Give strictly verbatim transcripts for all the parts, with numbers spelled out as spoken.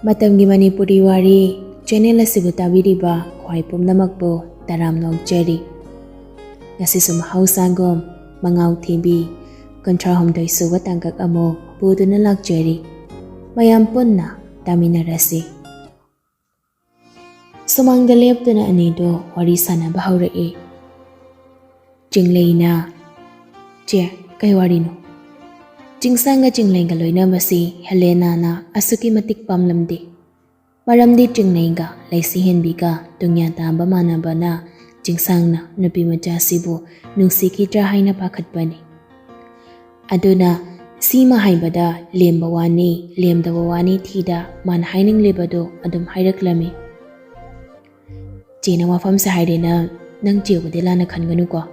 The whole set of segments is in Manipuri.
ꯃꯇꯝꯒꯤ ꯃꯅꯤꯄꯨꯔꯤ ꯋꯥꯔꯤ ꯆꯦꯅꯦꯜ ꯑꯁꯤꯕꯨ ꯇꯥꯕꯤꯔꯤꯕ ꯈ꯭ꯋꯥꯏ ꯄꯨꯝꯅꯃꯛꯄꯨ ꯇꯔꯥꯝꯅ ꯑꯣꯛꯆꯔꯤ꯫ ꯉꯁꯤꯁꯨ ꯃꯍꯧꯁꯥꯒꯨꯝ ꯃꯉꯥꯎ ꯊꯤꯕꯤ ꯀꯨꯟꯊ꯭ꯔꯥ ꯍꯨꯝꯗꯣꯏ ꯁꯨꯕ ꯇꯥꯡꯀꯛ ꯑꯃꯨꯛ ꯄꯨꯗꯨꯅ ꯂꯥꯛꯆꯔꯤ꯫ ꯃꯌꯥꯝ ꯄꯨꯟꯅ ꯇꯥꯃꯤꯟꯅꯔꯁꯤ꯫ ꯁꯨꯃꯥꯡꯗ ꯂꯦꯞꯇꯨꯅ ꯑꯅꯤꯗꯣ ꯋꯥꯔꯤ ꯁꯥꯟꯅꯕ ꯍꯧꯔꯛꯏ꯫ ꯆꯤꯡꯂꯩꯅ, "ꯆꯦ, ꯀꯩ ꯋꯥꯔꯤꯅꯣ?" ꯆꯤꯡꯁꯥꯡꯒ ꯆꯤꯡꯂꯩꯒ ꯂꯣꯏꯅꯕꯁꯤ ꯍꯦꯂꯦꯅꯥꯅ ꯑꯁꯨꯛꯀꯤ ꯃꯇꯤꯛ ꯄꯥꯝꯂꯝꯗꯦ꯫ ꯃꯔꯝꯗꯤ ꯆꯤꯡꯂꯩꯒ ꯂꯩꯁꯤ ꯍꯦꯟꯕꯤꯒ ꯇꯨꯡꯌꯥ ꯇꯥꯕ ꯃꯥꯟꯅꯕꯅ ꯆꯤꯡꯁꯥꯡꯅ ꯅꯨꯄꯤ ꯃꯆꯥꯁꯤꯕꯨ ꯅꯨꯡꯁꯤꯈꯤꯗ꯭ꯔꯥ ꯍꯥꯏꯅ ꯄꯥꯈꯠꯄꯅꯤ꯫ ꯑꯗꯨꯅ ꯁꯤꯃ ꯍꯥꯏꯕꯗ ꯂꯦꯝꯕ ꯋꯥꯅꯤ, ꯂꯦꯝꯗꯕ ꯋꯥꯅꯤ ꯊꯤꯗ ꯃꯥꯅ ꯍꯥꯏꯅꯤꯡꯂꯤꯕꯗꯨ ꯑꯗꯨꯝ ꯍꯥꯏꯔꯛꯂꯝꯃꯤ꯫ "ꯆꯦꯅ ꯋꯥꯐꯝꯁꯦ ꯍꯥꯏꯔꯦꯅ ꯅꯪ ꯆꯦꯕꯨꯗꯤ ꯂꯥꯟꯅ ꯈꯟꯒꯅꯨꯀꯣ꯫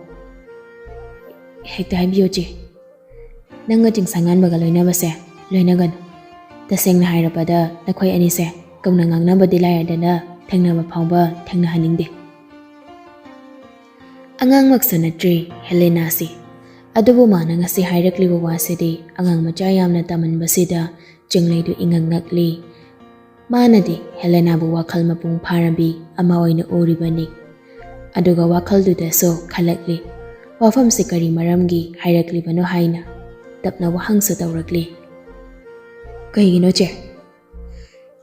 ꯍꯦꯛꯇ ꯍꯥꯏꯕꯤꯌꯣ ꯆꯦ꯫ ꯅꯪꯒ ꯆꯤꯡꯁꯥꯡꯉꯥꯟꯕꯒ ꯂꯣꯏꯅꯕꯁꯦ ꯂꯣꯏꯅꯒꯅꯨ꯫ ꯇꯁꯦꯡꯅ ꯍꯥꯏꯔꯕꯗ ꯅꯈꯣꯏ ꯑꯅꯤꯁꯦ ꯀꯧꯅ ꯉꯥꯡꯅꯕꯗꯤ ꯂꯥꯏꯔꯗꯅ ꯊꯦꯡꯅꯕ ꯐꯥꯎꯕ ꯊꯦꯡꯅꯍꯟꯅꯤꯡꯗꯦ꯫" ꯑꯉꯥꯡꯃꯛꯁꯨ ꯅꯠꯇ꯭ꯔꯤ ꯍꯦꯂꯦꯅꯥꯁꯤ꯫ ꯑꯗꯨꯕꯨ ꯃꯥꯅ ꯉꯁꯤ ꯍꯥꯏꯔꯛꯂꯤꯕ ꯋꯥꯁꯤꯗꯤ ꯑꯉꯥꯡ ꯃꯆꯥ ꯌꯥꯝꯅ ꯇꯝꯍꯟꯕꯁꯤꯗ ꯆꯤꯡꯂꯩꯗꯨ ꯏꯉꯛ ꯉꯛꯂꯤ꯫ ꯃꯥꯅꯗꯤ ꯍꯦꯂꯦꯅꯥꯕꯨ ꯋꯥꯈꯜ ꯃꯄꯨꯡ ꯐꯥꯔꯕꯤ ꯑꯃ ꯑꯣꯏꯅ ꯎꯔꯤꯕꯅꯤ꯫ ꯑꯗꯨꯒ ꯋꯥꯈꯜꯗꯨꯗꯁꯨ ꯈꯜꯂꯛꯂꯤ, ꯋꯥꯐꯝꯁꯤ ꯀꯔꯤ ꯃꯔꯝꯒꯤ ꯍꯥꯏꯔꯛꯂꯤꯕꯅꯣ ꯍꯥꯏꯅ꯫ ꯇꯞꯅ ꯋꯥꯍꯪꯁꯨ ꯇꯧꯔꯛꯂꯤ꯫ "ꯀꯩꯒꯤꯅꯣ ꯆꯦ?"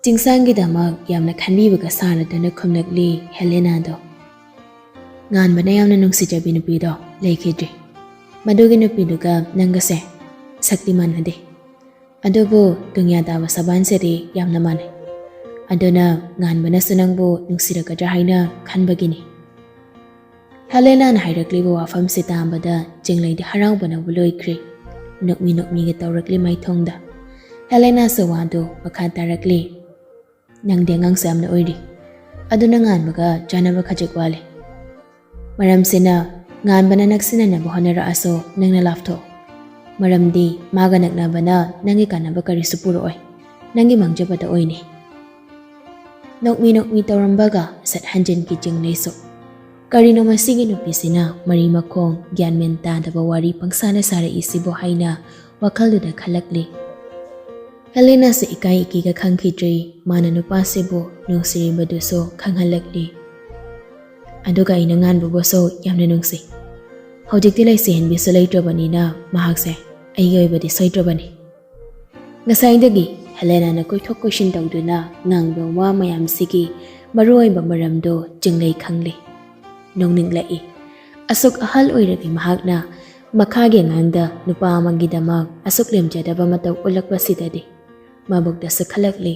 ꯆꯤꯡꯁꯥꯡꯒꯤꯗꯃꯛ ꯌꯥꯝꯅ ꯈꯟꯕꯤꯕꯒ ꯁꯥꯔꯗꯨꯅ ꯈꯨꯝꯂꯛꯂꯤ ꯍꯦꯂꯦꯅꯥꯗꯣ꯫ "ꯉꯥꯟꯕꯅ ꯌꯥꯝꯅ ꯅꯨꯡꯁꯤꯖꯕꯤ ꯅꯨꯄꯤꯗꯣ ꯂꯩꯈꯤꯗ꯭ꯔꯤ꯫ ꯃꯗꯨꯒꯤ ꯅꯨꯄꯤꯗꯨꯒ ꯅꯪꯒꯁꯦ ꯁꯛꯇꯤ ꯃꯥꯟꯅꯗꯦ꯫ ꯑꯗꯨꯕꯨ ꯇꯨꯡꯌꯥ ꯇꯥꯕ ꯁꯕꯥꯟꯁꯤꯗꯤ ꯌꯥꯝꯅ ꯃꯥꯟꯅꯩ꯫ ꯑꯗꯨꯅ ꯉꯥꯟꯕꯅꯁꯨ ꯅꯪꯕꯨ ꯅꯨꯡꯁꯤꯔꯛꯀꯗ꯭ꯔꯥ ꯍꯥꯏꯅ ꯈꯟꯕꯒꯤꯅꯤ꯫" ꯍꯦꯂꯦꯅꯥꯅ ꯍꯥꯏꯔꯛꯂꯤꯕ ꯋꯥꯐꯝꯁꯤ ꯇꯥꯕꯗ ꯆꯤꯡꯂꯩꯗꯤ ꯍꯔꯥꯎꯕꯅꯕꯨ ꯂꯣꯏꯈ꯭ꯔꯦ꯫ ꯅꯣꯛꯃꯤ ꯅꯣꯛꯃꯤꯒ ꯇꯧꯔꯛꯂꯤ ꯃꯥꯏꯊꯣꯡꯗ꯫ ꯍꯦꯂꯦꯅꯥꯁꯨ ꯋꯥꯗꯨ ꯃꯈꯥ ꯇꯥꯔꯛꯂꯤ꯫ "ꯅꯪꯗꯤ ꯑꯉꯥꯡꯁꯨ ꯌꯥꯝꯅ ꯑꯣꯏꯔꯤ꯫ ꯑꯗꯨꯅ ꯉꯥꯟꯕꯒ ꯆꯥꯟꯅꯕ ꯈꯖꯤꯛ ꯋꯥꯠꯂꯤ꯫ ꯃꯔꯝꯁꯤꯅ ꯉꯥꯟꯕꯅ ꯅꯛꯁꯤꯟꯅꯅꯕ ꯍꯣꯠꯅꯔꯛꯑꯁꯨ ꯅꯪꯅ ꯂꯥꯞꯊꯣꯛ꯫ ꯃꯔꯝꯗꯤ ꯃꯥꯒ ꯅꯛꯅꯕꯅ ꯅꯪꯒꯤ ꯀꯥꯟꯅꯕ ꯀꯔꯤꯁꯨ ꯄꯨꯔꯛꯑꯣꯏ꯫ ꯅꯪꯒꯤ ꯃꯥꯡꯖꯕꯗ ꯑꯣꯏꯅꯤ꯫" ꯅꯣꯛꯃꯤ ꯅꯣꯛꯃꯤ ꯇꯧꯔꯝꯕꯒ ꯁꯠ ꯍꯟꯖꯤꯟꯈꯤ ꯆꯤꯡꯂꯩꯁꯨ꯫ "ꯀꯔꯤꯅꯣ ꯃꯁꯤꯒꯤ ꯅꯨꯄꯤꯁꯤꯅ ꯃꯔꯤ ꯃꯈꯣꯡ ꯒ꯭ꯌꯥꯟ ꯃꯦꯟ ꯇꯥꯗꯕ ꯋꯥꯔꯤ ꯄꯪꯁꯥꯅ ꯁꯥꯔꯛꯏꯁꯤꯕꯨ?" ꯍꯥꯏꯅ ꯋꯥꯈꯜꯗꯨꯗ ꯈꯜꯂꯛꯂꯤ꯫ ꯍꯦꯂꯦꯅꯥꯁꯨ ꯏꯀꯥꯏ ꯏꯀꯤꯒ ꯈꯪꯈꯤꯗ꯭ꯔꯤ꯫ ꯃꯥꯅ ꯅꯨꯄꯥꯁꯤꯕꯨ ꯅꯨꯡꯁꯤꯔꯤꯕꯗꯨꯁꯨ ꯈꯪꯍꯜꯂꯛꯂꯤ꯫ ꯑꯗꯨꯒ ꯑꯩꯅ ꯉꯥꯟꯕꯕꯨꯁꯨ ꯌꯥꯝꯅ ꯅꯨꯡꯁꯤ꯫ ꯍꯧꯖꯤꯛꯇꯤ ꯂꯩꯁꯤꯍꯟꯕꯤꯁꯨ ꯂꯩꯇ꯭ꯔꯕꯅꯤꯅ ꯃꯍꯥꯛꯁꯦ ꯑꯩꯒꯤ ꯑꯣꯏꯕꯗꯤ ꯁꯣꯏꯗ꯭ꯔꯕꯅꯤ꯫ ꯉꯁꯥꯏꯗꯒꯤ ꯍꯦꯂꯦꯅꯥꯅ ꯀꯣꯏꯊꯣꯛ ꯀꯣꯏꯁꯤꯟ ꯇꯧꯗꯨꯅ ꯉꯥꯡꯕ ꯋꯥ ꯃꯌꯥꯝꯁꯤꯒꯤ ꯃꯔꯨꯑꯣꯏꯕ ꯃꯔꯝꯗꯣ ꯆꯤꯡꯂꯩ ꯈꯪꯂꯦ꯫ ꯅꯣꯡꯅꯤꯡꯂꯛꯏ꯫ ꯑꯁꯨꯛ ꯑꯍꯜ ꯑꯣꯏꯔꯕꯤ ꯃꯍꯥꯛꯅ ꯃꯈꯥꯒꯤ ꯑꯉꯥꯡꯗ ꯅꯨꯄꯥ ꯑꯃꯒꯤꯗꯃꯛ ꯑꯁꯨꯛ ꯂꯦꯝꯖꯗꯕ ꯃꯇꯧ ꯎꯠꯂꯛꯄꯁꯤꯗꯗꯤ ꯃꯕꯨꯛꯇꯁꯨ ꯈꯜꯂꯛꯂꯤ꯫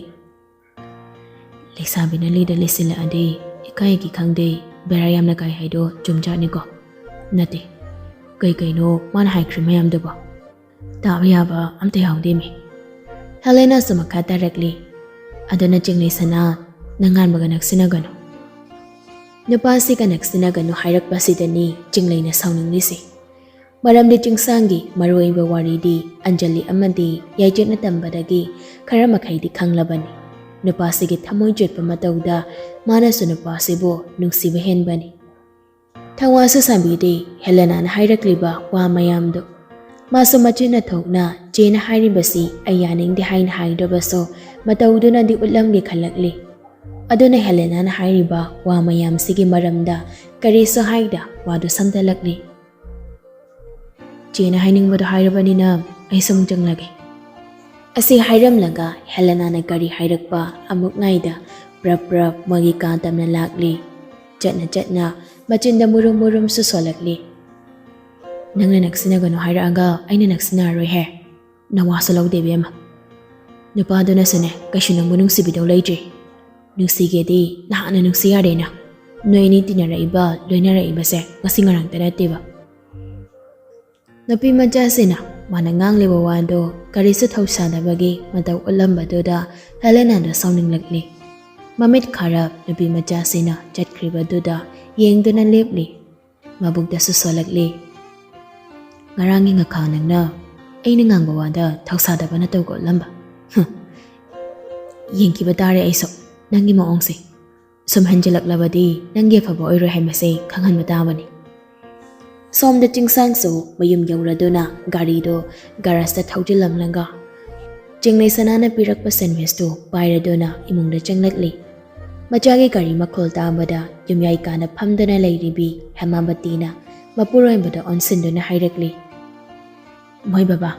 ꯂꯩꯁꯥꯕꯤꯅ ꯂꯤꯗ ꯂꯤꯁꯤꯜꯂꯛꯑꯗꯤ ꯏꯀꯥꯏꯒꯤ ꯈꯪꯗꯦ, ꯕꯦꯔꯥ ꯌꯥꯝꯅ ꯀꯥꯏ ꯍꯥꯏꯗꯣ ꯆꯨꯝꯖꯥꯠꯅꯤꯀꯣ? ꯅꯠꯇꯦ, ꯀꯩ ꯀꯩꯅꯣ ꯃꯥꯅ ꯍꯥꯏꯈ꯭ꯔꯤ ꯃꯌꯥꯝꯗꯨꯕꯣ? ꯇꯥꯕ ꯌꯥꯕ ꯑꯝꯇ ꯌꯥꯎꯗꯦꯃꯤ꯫ ꯍꯦꯂꯦꯅꯥꯁꯨ ꯃꯈꯥ ꯇꯥꯔꯛꯂꯤ꯫ ꯑꯗꯨꯅ ꯆꯤꯡꯂꯩ ꯁꯅꯥ, ꯅꯪ ꯉꯥꯟꯕꯒ ꯅꯛꯁꯤꯟꯅꯒꯅꯨ꯫ ꯅꯨꯄꯥꯁꯤꯒ ꯅꯛꯁꯤꯟꯅꯒꯅꯨ ꯍꯥꯏꯔꯛꯄꯁꯤꯗꯅꯤ ꯆꯤꯡꯂꯩꯅ ꯁꯥꯎꯅꯤꯡꯂꯤꯁꯦ꯫ ꯃꯔꯝꯗꯤ ꯆꯤꯡꯁꯥꯡꯒꯤ ꯃꯔꯨꯑꯣꯏꯕ ꯋꯥꯔꯤꯗꯤ ꯑꯟꯖꯂꯤ ꯑꯃꯗꯤ ꯌꯥꯏꯆꯦꯠꯅ ꯇꯝꯕꯗꯒꯤ ꯈꯔ ꯃꯈꯩꯗꯤ ꯈꯪꯂꯕꯅꯤ꯫ ꯅꯨꯄꯥꯁꯤꯒꯤ ꯊꯃꯣꯏ ꯆꯦꯠꯄ ꯃꯇꯧꯗ ꯃꯥꯅꯁꯨ ꯅꯨꯄꯥꯁꯤꯕꯨ ꯅꯨꯡꯁꯤꯕ ꯍꯦꯟꯕꯅꯤ꯫ ꯊꯋꯥꯁꯨ ꯁꯥꯕꯤꯗꯦ ꯍꯦꯂꯦꯅꯥꯅ ꯍꯥꯏꯔꯛꯂꯤꯕ ꯋꯥ ꯃꯌꯥꯝꯗꯨ꯫ ꯃꯥꯁꯨ ꯃꯆꯤꯟꯅ ꯊꯣꯛꯅ ꯆꯦꯅ ꯍꯥꯏꯔꯤꯕꯁꯤ ꯑꯩ ꯌꯥꯅꯤꯡꯗꯦ ꯍꯥꯏꯅ ꯍꯥꯏꯗ꯭ꯔꯕꯁꯨ ꯃꯇꯧꯗꯨꯅꯗꯤ ꯎꯠꯂꯝꯒꯦ ꯈꯜꯂꯛꯂꯤ꯫ ꯑꯗꯨꯅ ꯍꯦꯂꯦꯅꯥꯅ ꯍꯥꯏꯔꯤꯕ ꯋꯥ ꯃꯌꯥꯝꯁꯤꯒꯤ ꯃꯔꯝꯗ ꯀꯔꯤꯁꯨ ꯍꯥꯏꯗ ꯋꯥꯗꯨ ꯁꯝꯊꯜꯂꯛꯂꯤ꯫ ꯆꯦꯅ ꯍꯥꯏꯅꯤꯡꯕꯗꯣ ꯍꯥꯏꯔꯕꯅꯤꯅ ꯑꯩꯁꯨ ꯑꯃꯨꯛ ꯆꯪꯂꯒꯦ꯫ ꯑꯁꯤ ꯍꯥꯏꯔꯝꯂꯒ ꯍꯦꯂꯦꯅꯥꯅ ꯀꯔꯤ ꯍꯥꯏꯔꯛꯄ ꯑꯃꯨꯛ ꯉꯥꯏꯗ ꯄ꯭ꯔꯞ ꯄ꯭ꯔꯞ ꯃꯣꯏꯒꯤ ꯀꯥ ꯇꯝꯅ ꯂꯥꯛꯂꯤ꯫ ꯆꯠꯅ ꯆꯠꯅ ꯃꯆꯤꯟꯗ ꯃꯨꯔꯨꯝ ꯃꯨꯔꯨꯝꯁꯨ ꯁꯣꯜꯂꯛꯂꯤ꯫ ꯅꯪꯅ ꯅꯛꯁꯤꯟꯅꯒꯅꯨ ꯍꯥꯏꯔꯛꯑꯒ ꯑꯩꯅ ꯅꯛꯁꯤꯟꯅꯔꯔꯣꯏꯍꯦ꯫ ꯅꯋꯥꯁꯨ ꯂꯧꯗꯦ ꯏꯕꯦꯝꯃ꯫ ꯅꯨꯄꯥꯗꯨꯅꯁꯨꯅꯦ ꯀꯩꯁꯨ ꯅꯪꯕꯨ ꯅꯨꯡꯁꯤꯕꯤꯗꯧ ꯂꯩꯇ꯭ꯔꯤ꯫ ꯅꯨꯡꯁꯤꯒꯦꯗꯤ ꯅꯍꯥꯟꯅ ꯅꯨꯡꯁꯤ ꯌꯥꯔꯦꯅ꯫ ꯅꯣꯏ ꯑꯅꯤ ꯇꯤꯟꯅꯔꯛꯏꯕ ꯂꯣꯏꯅꯔꯛꯏꯕꯁꯦ ꯉꯁꯤ ꯉꯔꯥꯡꯇ ꯅꯠꯇꯦꯕ꯫ ꯅꯨꯄꯤ ꯃꯆꯥꯁꯤꯅ ꯃꯥꯅ ꯉꯥꯡꯂꯤꯕ ꯋꯥꯗꯣ ꯀꯔꯤꯁꯨ ꯊꯧꯁꯥꯗꯕꯒꯤ ꯃꯇꯧ ꯎꯠꯂꯝꯕꯗꯨꯗ ꯍꯦꯂꯦꯅꯥꯗ ꯁꯥꯎꯅꯤꯡꯂꯛꯂꯤ꯫ ꯃꯃꯤꯠ ꯈꯔ ꯅꯨꯄꯤ ꯃꯆꯥꯁꯤꯅ ꯆꯠꯈ꯭ꯔꯤꯕꯗꯨꯗ ꯌꯦꯡꯗꯨꯅ ꯂꯦꯞꯂꯤ꯫ ꯃꯕꯨꯛꯇꯁꯨ ꯁꯣꯜꯂꯛꯂꯤ꯫ ꯉꯔꯥꯡꯒꯤ ꯉꯈꯥ ꯅꯪꯅ ꯑꯩꯅ ꯉꯥꯡꯕ ꯋꯥꯗ ꯊꯧꯁꯥꯗꯕ ꯅꯇꯧꯒ ꯎꯠꯂꯝꯕ꯫ ꯍꯨꯝ꯫ ꯌꯦꯡꯈꯤꯕ ꯇꯥꯔꯦ ꯑꯩꯁꯨ ꯅꯪꯒꯤ ꯃꯑꯣꯡꯁꯦ꯫ ꯁꯨꯝ ꯍꯦꯟꯖꯤꯜꯂꯛꯂꯕꯗꯤ ꯅꯪꯒꯤ ꯑꯐꯕ ꯑꯣꯏꯔꯣꯏ ꯍꯥꯏꯕꯁꯦ ꯈꯪꯍꯟꯕ ꯇꯥꯕꯅꯤ꯫ ꯁꯣꯝꯗ ꯆꯤꯡꯁꯥꯡꯁꯨ ꯃꯌꯨꯝ ꯌꯧꯔꯗꯨꯅ ꯒꯥꯔꯤꯗꯣ ꯒꯥꯔꯥꯖꯇ ꯊꯧꯖꯤꯜꯂꯝꯂꯒ ꯆꯤꯡꯂꯩ ꯁꯅꯥꯅ ꯄꯤꯔꯛꯄ ꯁꯦꯟꯋꯤꯁꯇꯨ ꯄꯥꯏꯔꯗꯨꯅ ꯏꯃꯨꯡꯗ ꯆꯪꯂꯛꯂꯤ꯫ ꯃꯆꯥꯒꯤ ꯒꯥꯔꯤ ꯃꯈꯣꯜ ꯇꯥꯕꯗ ꯌꯨꯝꯌꯥꯏ ꯀꯥꯅ ꯐꯝꯗꯨꯅ ꯂꯩꯔꯤꯕꯤ ꯍꯦꯃꯥꯕꯇꯤꯅ ꯃꯄꯨꯔꯣꯏꯕꯗ ꯑꯣꯟꯁꯤꯟꯗꯨꯅ ꯍꯥꯏꯔꯛꯂꯤ, "ꯃꯣꯏ ꯕꯕꯥ,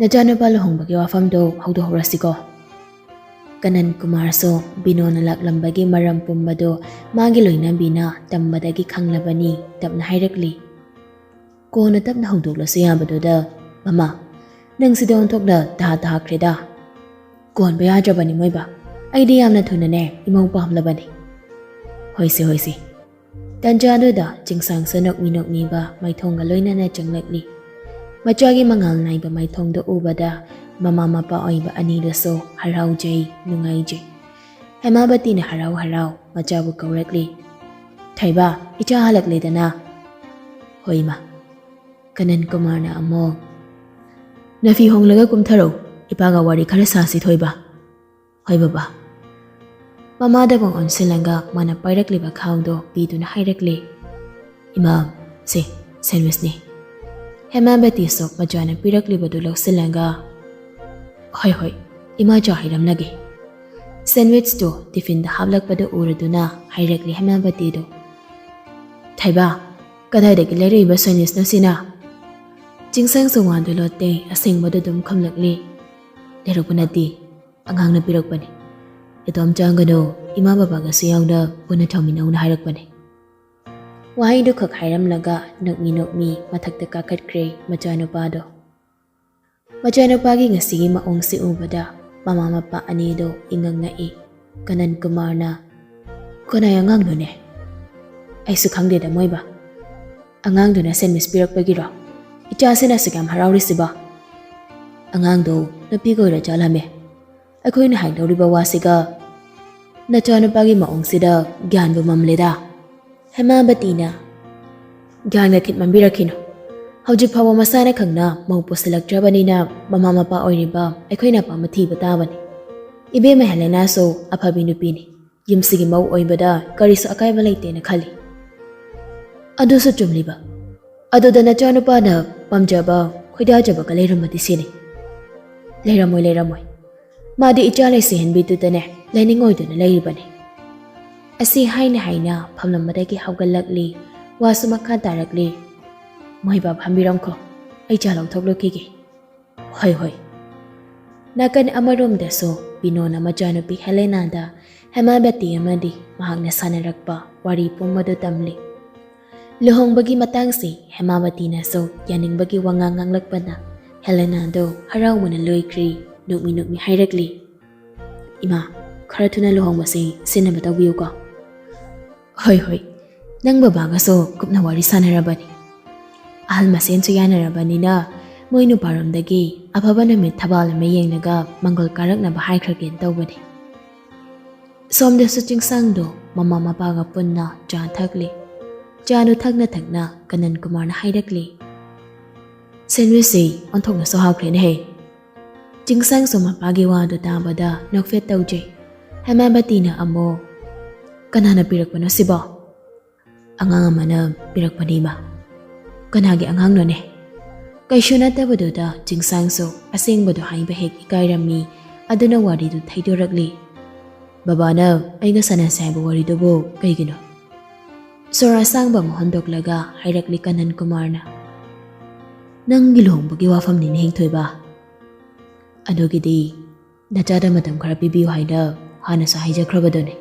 ꯅꯆꯥꯅꯨꯄꯥ ꯂꯨꯍꯣꯡꯕꯒꯤ ꯋꯥꯐꯝꯗꯣ ꯍꯧꯗꯣꯛꯍꯧꯔꯁꯤꯀꯣ?" ꯀꯅꯟ ꯀꯨꯃꯥꯔꯁꯨ ꯕꯤꯅꯣꯅ ꯂꯥꯛꯂꯝꯕꯒꯤ ꯃꯔꯝ ꯄꯨꯝꯕꯗꯨ ꯃꯥꯒꯤ ꯂꯣꯏꯅꯕꯤꯅ ꯇꯝꯕꯗꯒꯤ ꯈꯪꯂꯕꯅꯤ꯫ ꯇꯞꯅ ꯍꯥꯏꯔꯛꯂꯤ, "ꯀꯣꯟꯅ ꯇꯞꯅ ꯍꯧꯗꯣꯛꯂꯁꯨ ꯌꯥꯕꯗꯨꯗ, ꯃꯃꯥ, ꯅꯪꯁꯤꯗ ꯑꯣꯟꯊꯣꯛꯅ ꯇꯍꯥ ꯇꯍꯥꯈ꯭ꯔꯦꯗ꯫ ꯀꯣꯟꯕ ꯌꯥꯗ꯭ꯔꯕꯅꯤ ꯃꯣꯏꯕ, ꯑꯩꯗꯤ ꯌꯥꯝꯅ ꯊꯨꯅꯅꯦ ꯏꯃꯧ ꯄꯥꯝꯂꯕꯅꯤ꯫" "ꯍꯣꯏꯁꯦ, ꯍꯣꯏꯁꯦ꯫" ꯇꯟꯖꯥꯗꯨꯗ ꯆꯤꯡꯁꯥꯡꯁꯨ ꯅꯣꯛꯃꯤ ꯅꯣꯛꯃꯤꯕ ꯃꯥꯏꯊꯣꯡꯒ ꯂꯣꯏꯅꯅ ꯆꯪꯂꯛꯂꯤ꯫ ꯃꯆꯥꯒꯤ ꯃꯉꯥꯜ ꯅꯥꯏꯕ ꯃꯥꯏꯊꯣꯡꯗꯨ ꯎꯕꯗ ꯃꯃꯥ ꯃꯄꯥ ꯑꯣꯏꯕ ꯑꯅꯤꯗꯨꯁꯨ ꯍꯔꯥꯎꯖꯩ, ꯅꯨꯡꯉꯥꯏꯖꯩ꯫ ꯍꯦꯃꯥꯕꯇꯤꯅ ꯍꯔꯥꯎ ꯍꯔꯥꯎ ꯃꯆꯥꯕꯨ ꯀꯧꯔꯛꯂꯤ, "ꯊꯣꯏꯕ, ꯏꯆꯥ ꯍꯜꯂꯛꯂꯦꯗꯅ?" "ꯍꯣꯏ ꯏꯃꯥ꯫" ꯀꯅꯟ ꯀꯨꯃꯥꯔꯅ ꯑꯃꯨꯛ, "ꯅꯐꯤ ꯍꯣꯡꯂꯒ ꯀꯨꯝꯊꯔꯛꯎ, ꯏꯄꯥꯒ ꯋꯥꯔꯤ ꯈꯔ ꯁꯥꯁꯤ ꯊꯣꯏꯕ꯫" "ꯍꯣꯏ ꯕꯕꯥ꯫" ꯃꯃꯥꯗ ꯑꯃꯨꯛ ꯑꯣꯟꯁꯤꯜꯂꯒ ꯃꯥꯅ ꯄꯥꯏꯔꯛꯂꯤꯕ ꯈꯥꯎꯗꯣ ꯄꯤꯗꯨꯅ ꯍꯥꯏꯔꯛꯂꯤ, "ꯏꯃꯥ, ꯁꯦ, ꯁꯦꯟꯋꯤꯁꯅꯤ꯫" ꯍꯦꯃꯥꯕꯇꯤꯁꯨ ꯃꯆꯥꯅ ꯄꯤꯔꯛꯂꯤꯕꯗꯨ ꯂꯧꯁꯤꯜꯂꯒ, "ꯍꯣꯏ, ꯍꯣꯏ, ꯏꯃꯥ ꯆꯥ ꯍꯩꯔꯝꯂꯒꯦ꯫" ꯁꯦꯟꯋꯤꯁꯇꯨ ꯇꯤꯐꯤꯟꯗ ꯍꯥꯞꯂꯛꯄꯗꯨ ꯎꯔꯗꯨꯅ ꯍꯥꯏꯔꯛꯂꯤ ꯍꯦꯃꯥꯕꯇꯤꯗꯨ, "ꯊꯣꯏꯕ, ꯀꯗꯥꯏꯗꯒꯤ ꯂꯩꯔꯛꯏꯕ ꯁꯦꯟꯋꯤꯁꯅꯣ ꯁꯤꯅ?" ꯆꯤꯡꯁꯥꯡꯁꯨ ꯋꯥꯗꯨ ꯂꯣꯠꯇꯦ, ꯑꯁꯦꯡꯕꯗꯨ ꯑꯗꯨꯝ ꯈꯨꯝꯂꯛꯂꯤ, "ꯂꯩꯔꯛꯄ ꯅꯠꯇꯦ, ꯑꯉꯥꯡꯅ ꯄꯤꯔꯛꯄꯅꯤ꯫ ꯏꯇꯣꯝ ꯆꯥꯒꯅꯨ, ꯏꯃꯥ ꯕꯕꯥꯒꯁꯨ ꯌꯥꯎꯅ ꯄꯨꯟꯅ ꯆꯥꯃꯤꯟꯅꯧꯅ ꯍꯥꯏꯔꯛꯄꯅꯤ꯫" ꯋꯥꯍꯩꯗꯨ ꯈꯛ ꯍꯥꯏꯔꯝꯂꯒ ꯅꯣꯛꯃꯤ ꯅꯣꯛꯃꯤ ꯃꯊꯛꯇ ꯀꯥꯈꯠꯈ꯭ꯔꯦ ꯃꯆꯥꯅꯨꯄꯥꯗꯣ꯫ ꯃꯆꯥꯅꯨꯄꯥꯒꯤ ꯉꯁꯤꯒꯤ ꯃꯑꯣꯡꯁꯤ ꯎꯕꯗ ꯃꯃꯥ ꯃꯄꯥ ꯑꯅꯤꯗꯣ ꯏꯉꯛ ꯉꯛꯏ꯫ ꯀꯅꯟ ꯀꯨꯃꯥꯔꯅ, "ꯀꯅꯥꯏ ꯑꯉꯥꯡꯅꯣꯅꯦ?" "ꯑꯩꯁꯨ ꯈꯪꯗꯦꯗ ꯃꯣꯏꯕ꯫ ꯑꯉꯥꯡꯗꯨꯅ ꯁꯦꯟꯋꯤꯁ ꯄꯤꯔꯛꯄꯒꯤꯔꯣ ꯏꯆꯥꯁꯤꯅ ꯑꯁꯨꯛ ꯌꯥꯝ ꯍꯔꯥꯎꯔꯤꯁꯤꯕꯣ? ꯑꯉꯥꯡꯗꯣ ꯅꯨꯄꯤ ꯀꯣꯏꯔ ꯆꯥꯜꯂꯝꯃꯦ꯫ ꯑꯩꯈꯣꯏꯅ ꯍꯥꯏꯗꯧꯔꯤꯕ ꯋꯥꯁꯤꯒ ꯅꯆꯥꯅꯨꯄꯥꯒꯤ ꯃꯑꯣꯡꯁꯤꯗ ꯒ꯭ꯌꯥꯟꯕꯨ ꯃꯝꯂꯦꯗ꯫" ꯍꯦꯃꯥꯕꯇꯤꯅ, "ꯒ꯭ꯌꯥꯟꯒ ꯈꯤꯠ ꯃꯝꯕꯤꯔꯛꯈꯤꯅꯨ꯫ ꯍꯧꯖꯤꯛ ꯐꯥꯎꯕ ꯃꯁꯥꯅ ꯈꯪꯅ ꯃꯧ ꯄꯨꯁꯤꯜꯂꯛꯇ꯭ꯔꯕꯅꯤꯅ ꯃꯃꯥ ꯃꯄꯥ ꯑꯣꯏꯔꯤꯕ ꯑꯩꯈꯣꯏꯅ ꯑꯄꯥꯝꯕ ꯊꯤꯕ ꯇꯥꯕꯅꯤ꯫ ꯏꯕꯦꯝꯃ ꯍꯦꯂꯦꯅꯥꯁꯨ ꯑꯐꯕꯤ ꯅꯨꯄꯤꯅꯤ꯫ ꯌꯨꯝꯁꯤꯒꯤ ꯃꯧ ꯑꯣꯏꯕꯗ ꯀꯔꯤꯁꯨ ꯑꯀꯥꯏꯕ ꯂꯩꯇꯦꯅ ꯈꯜꯂꯤ꯫" "ꯑꯗꯨꯁꯨ ꯆꯨꯝꯂꯤꯕ꯫ ꯑꯗꯨꯗ ꯅꯆꯥꯅꯨꯄꯥꯅ ꯄꯥꯝꯖꯕ, ꯈꯣꯏꯗꯥꯖꯕꯒ ꯂꯩꯔꯝꯃꯗꯤ ꯁꯤꯅꯤ꯫" "ꯂꯩꯔꯝꯃꯣꯏ, ꯂꯩꯔꯝꯃꯣꯏ꯫ ꯃꯥꯗꯤ ꯏꯆꯥ ꯂꯩꯁꯤꯍꯟꯕꯤꯗꯨꯗꯅꯦ ꯂꯩꯅꯤꯡꯉꯣꯏꯗꯨꯅ ꯂꯩꯔꯤꯕꯅꯤ"꯫ ꯑꯁꯤ ꯍꯥꯏꯅ ꯍꯥꯏꯅ ꯐꯝꯂꯝꯕꯗꯒꯤ ꯍꯧꯒꯠꯂꯛꯂꯤ꯫ ꯋꯥꯁꯨ ꯃꯈꯥ ꯇꯥꯔꯛꯂꯤ꯫ "ꯃꯣꯏꯕꯥ ꯐꯝꯕꯤꯔꯝꯈꯣ, ꯑꯩ ꯆꯥ ꯂꯧꯊꯣꯛꯂꯨꯈꯤꯒꯦ"꯫ "ꯍꯣꯏ, ꯍꯣꯏ"꯫ ꯅꯥꯀꯟ ꯑꯃꯔꯣꯝꯗꯁꯨ ꯕꯤꯅꯣꯅ ꯃꯆꯥꯅꯨꯄꯤ ꯍꯦꯂꯦꯅꯥꯗ ꯍꯦꯃꯥꯕꯇꯤ ꯑꯃꯗꯤ ꯃꯍꯥꯛꯅ ꯁꯥꯟꯅꯔꯛꯄ ꯋꯥꯔꯤ ꯄꯨꯝꯕꯗꯨ ꯇꯝꯂꯤ꯫ ꯂꯨꯍꯣꯡꯕꯒꯤ ꯃꯇꯥꯡꯁꯤ ꯍꯦꯃꯥꯕꯇꯤꯅꯁꯨ ꯌꯥꯅꯤꯡꯕꯒꯤ ꯋꯥꯉꯥꯡ ꯉꯥꯡꯂꯛꯄꯅ ꯍꯦꯂꯦꯅꯥꯗꯨ ꯍꯔꯥꯎꯕꯅ ꯂꯣꯏꯈ꯭ꯔꯤ꯫ ꯅꯣꯛꯃꯤ ꯅꯣꯛꯃꯤ ꯍꯥꯏꯔꯛꯂꯤ, "ꯏꯃꯥ, ꯈꯔ ꯊꯨꯅ ꯂꯨꯍꯣꯡꯕꯁꯤ ꯁꯤꯟꯅꯕ ꯇꯧꯕꯤꯌꯨꯀꯣ"꯫ "ꯍꯣꯏ, ꯍꯣꯏ, ꯅꯪ ꯕꯕꯥꯒꯁꯨ ꯀꯨꯞꯅ ꯋꯥꯔꯤ ꯁꯥꯟꯅꯔꯕꯅꯤ꯫ ꯑꯍꯜ ꯃꯁꯦꯟꯁꯨ ꯌꯥꯅꯔꯕꯅꯤꯅ ꯃꯣꯏ ꯅꯨꯄꯥꯔꯣꯝꯗꯒꯤ ꯑꯐꯕ ꯅꯨꯃꯤꯠ ꯊꯕꯥꯜ ꯑꯃ ꯌꯦꯡꯂꯒ ꯃꯪꯒꯣꯜ ꯀꯥꯔꯛꯅꯕ ꯍꯥꯏꯈ꯭ꯔꯒꯦꯅ ꯇꯧꯕꯅꯤ"꯫ ꯁꯣꯝꯗꯁꯨ ꯆꯤꯡꯁꯥꯡꯗꯣ ꯃꯃꯥ ꯃꯄꯥꯒ ꯄꯨꯟꯅ ꯆꯥ ꯊꯛꯂꯤ꯫ ꯆꯥꯗꯨ ꯊꯛꯅ ꯊꯛꯅ ꯀꯅꯟ ꯀꯨꯃꯥꯔꯅ ꯍꯥꯏꯔꯛꯂꯤ, "ꯁꯦꯟꯋꯤꯁꯁꯤ ꯑꯣꯟꯊꯣꯛꯅꯁꯨ ꯍꯥꯎꯈ꯭ꯔꯦꯅꯦꯍꯦ"꯫ ꯆꯤꯡꯁꯥꯡꯁꯨ ꯃꯄꯥꯒꯤ ꯋꯥꯗꯨ ꯇꯥꯕꯗ ꯅꯣꯛꯐꯦꯠ ꯇꯧꯖꯩ꯫ ꯍꯦꯃꯥꯕꯇꯤꯅ ꯑꯃꯨꯛ, "ꯀꯅꯥꯅ ꯄꯤꯔꯛꯄꯅꯣ ꯁꯤꯕꯣ?" "ꯑꯉꯥꯡ ꯑꯃꯅ ꯄꯤꯔꯛꯄꯅꯤ, ꯏꯃꯥ"꯫ "ꯀꯅꯥꯒꯤ ꯑꯉꯥꯡꯅꯣꯅꯦ?" ꯀꯩꯁꯨ ꯅꯠꯇꯕꯗꯨꯗ ꯆꯤꯡꯁꯥꯡꯁꯨ ꯑꯁꯦꯡꯕꯗꯨ ꯍꯥꯏꯕ ꯍꯦꯛ ꯏꯀꯥꯏꯔꯝꯃꯤ꯫ ꯑꯗꯨꯅ ꯋꯥꯔꯤꯗꯨ ꯊꯩꯗꯣꯔꯛꯂꯤ꯫ "ꯕꯕꯥꯅ ꯑꯩꯒ ꯁꯥꯟꯅꯁꯦ ꯍꯥꯏꯕ ꯋꯥꯔꯤꯗꯨꯕꯨ ꯀꯩꯒꯤꯅꯣ?" ꯁꯣꯔ ꯑꯁꯥꯡꯕ ꯑꯃ ꯍꯣꯟꯗꯣꯛꯂꯒ ꯍꯥꯏꯔꯛꯂꯤ ꯀꯅꯟ ꯀꯨꯃꯥꯔꯅ, "ꯅꯪꯒꯤ ꯂꯨꯍꯣꯡꯕꯒꯤ ꯋꯥꯐꯝꯅꯤꯅꯦ, ꯍꯦꯡꯊꯣꯏꯕ"꯫ "ꯑꯗꯨꯒꯤꯗꯤ ꯅꯆꯥꯗ ꯃꯇꯝ ꯈꯔ ꯄꯤꯕꯤꯌꯨ ꯍꯥꯏꯅ ꯍꯥꯟꯅꯁꯨ ꯍꯥꯏꯖꯈ꯭ꯔꯕꯗꯨꯅꯤ"꯫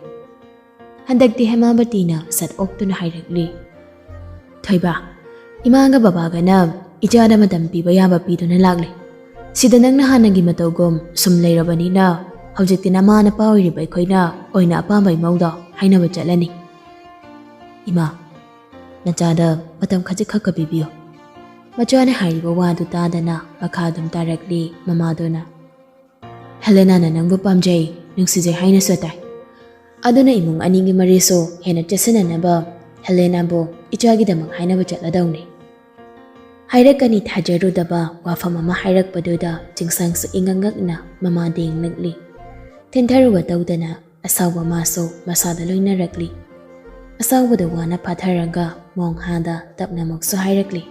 ꯍꯟꯗꯛꯇꯤ ꯍꯦꯃꯥꯕꯇꯤꯅ ꯁꯠ ꯑꯣꯛꯇꯨꯅ ꯍꯥꯏꯔꯛꯂꯤ, "ꯊꯣꯏꯕ, ꯏꯃꯥꯒ ꯕꯕꯥꯒꯅ ꯏꯆꯥꯗ ꯃꯇꯝ ꯄꯤꯕ ꯌꯥꯕ ꯄꯤꯗꯨꯅ ꯂꯥꯛꯂꯦ꯫ ꯁꯤꯗ ꯅꯪꯅ ꯍꯥꯟꯅꯒꯤ ꯃꯇꯧꯒꯨꯝ ꯁꯨꯝ ꯂꯩꯔꯕꯅꯤꯅ ꯍꯧꯖꯤꯛꯇꯤ ꯅꯃꯥ ꯅꯄꯥ ꯑꯣꯏꯔꯤꯕ ꯑꯩꯈꯣꯏꯅ ꯑꯣꯏꯅ ꯑꯄꯥꯝꯕ ꯏꯃꯧꯗꯣ ꯍꯥꯏꯅꯕ ꯆꯠꯂꯅꯤ"꯫ "ꯏꯃꯥ, ꯅꯆꯥꯗ ꯃꯇꯝ ꯈꯖꯤꯛꯈꯛꯀ ꯄꯤꯕꯤꯌꯨ"꯫ ꯃꯆꯥꯅ ꯍꯥꯏꯔꯤꯕ ꯋꯥꯗꯨ ꯇꯥꯗꯅ ꯃꯈꯥ ꯑꯗꯨꯝ ꯇꯥꯔꯛꯂꯤ ꯃꯃꯥꯗꯨꯅ, "ꯍꯦꯂꯦꯅꯥꯅ ꯅꯪꯕꯨ ꯄꯥꯝꯖꯩ, ꯅꯨꯡꯁꯤꯖꯩ ꯍꯥꯏꯅꯁꯨ ꯇꯥꯏ꯫ ꯑꯗꯨꯅ ꯏꯃꯨꯡ ꯑꯅꯤꯒꯤ ꯃꯔꯤꯁꯨ ꯍꯦꯟꯅ ꯆꯦꯠꯁꯤꯟꯅꯅꯕ ꯍꯦꯂꯦꯅꯥꯕꯨ ꯏꯆꯥꯒꯤꯗꯃꯛ ꯍꯥꯏꯅꯕ ꯆꯠꯂꯗꯧꯅꯤ"꯫ ꯍꯥꯏꯔꯛꯀꯅꯤ ꯊꯥꯖꯔꯨꯗꯕ ꯋꯥꯐꯝ ꯑꯃ ꯍꯥꯏꯔꯛꯄꯗꯨꯗ ꯆꯤꯡꯁꯥꯡꯁꯨ ꯏꯉꯛ ꯉꯛꯅ ꯃꯃꯥꯗ ꯌꯦꯡꯂꯛꯂꯤ꯫ ꯊꯤꯟꯊꯔꯨꯕ ꯇꯧꯗꯅ ꯑꯁꯥꯎꯕ ꯃꯥꯁꯨ ꯃꯁꯥꯗ ꯂꯣꯏꯅꯔꯛꯂꯤ꯫ ꯑꯁꯥꯎꯕꯗ ꯋꯥꯅ ꯐꯥꯊꯔꯒ ꯃꯣꯡꯍꯥꯗ ꯇꯞꯅꯃꯛꯁꯨ ꯍꯥꯏꯔꯛꯂꯤ,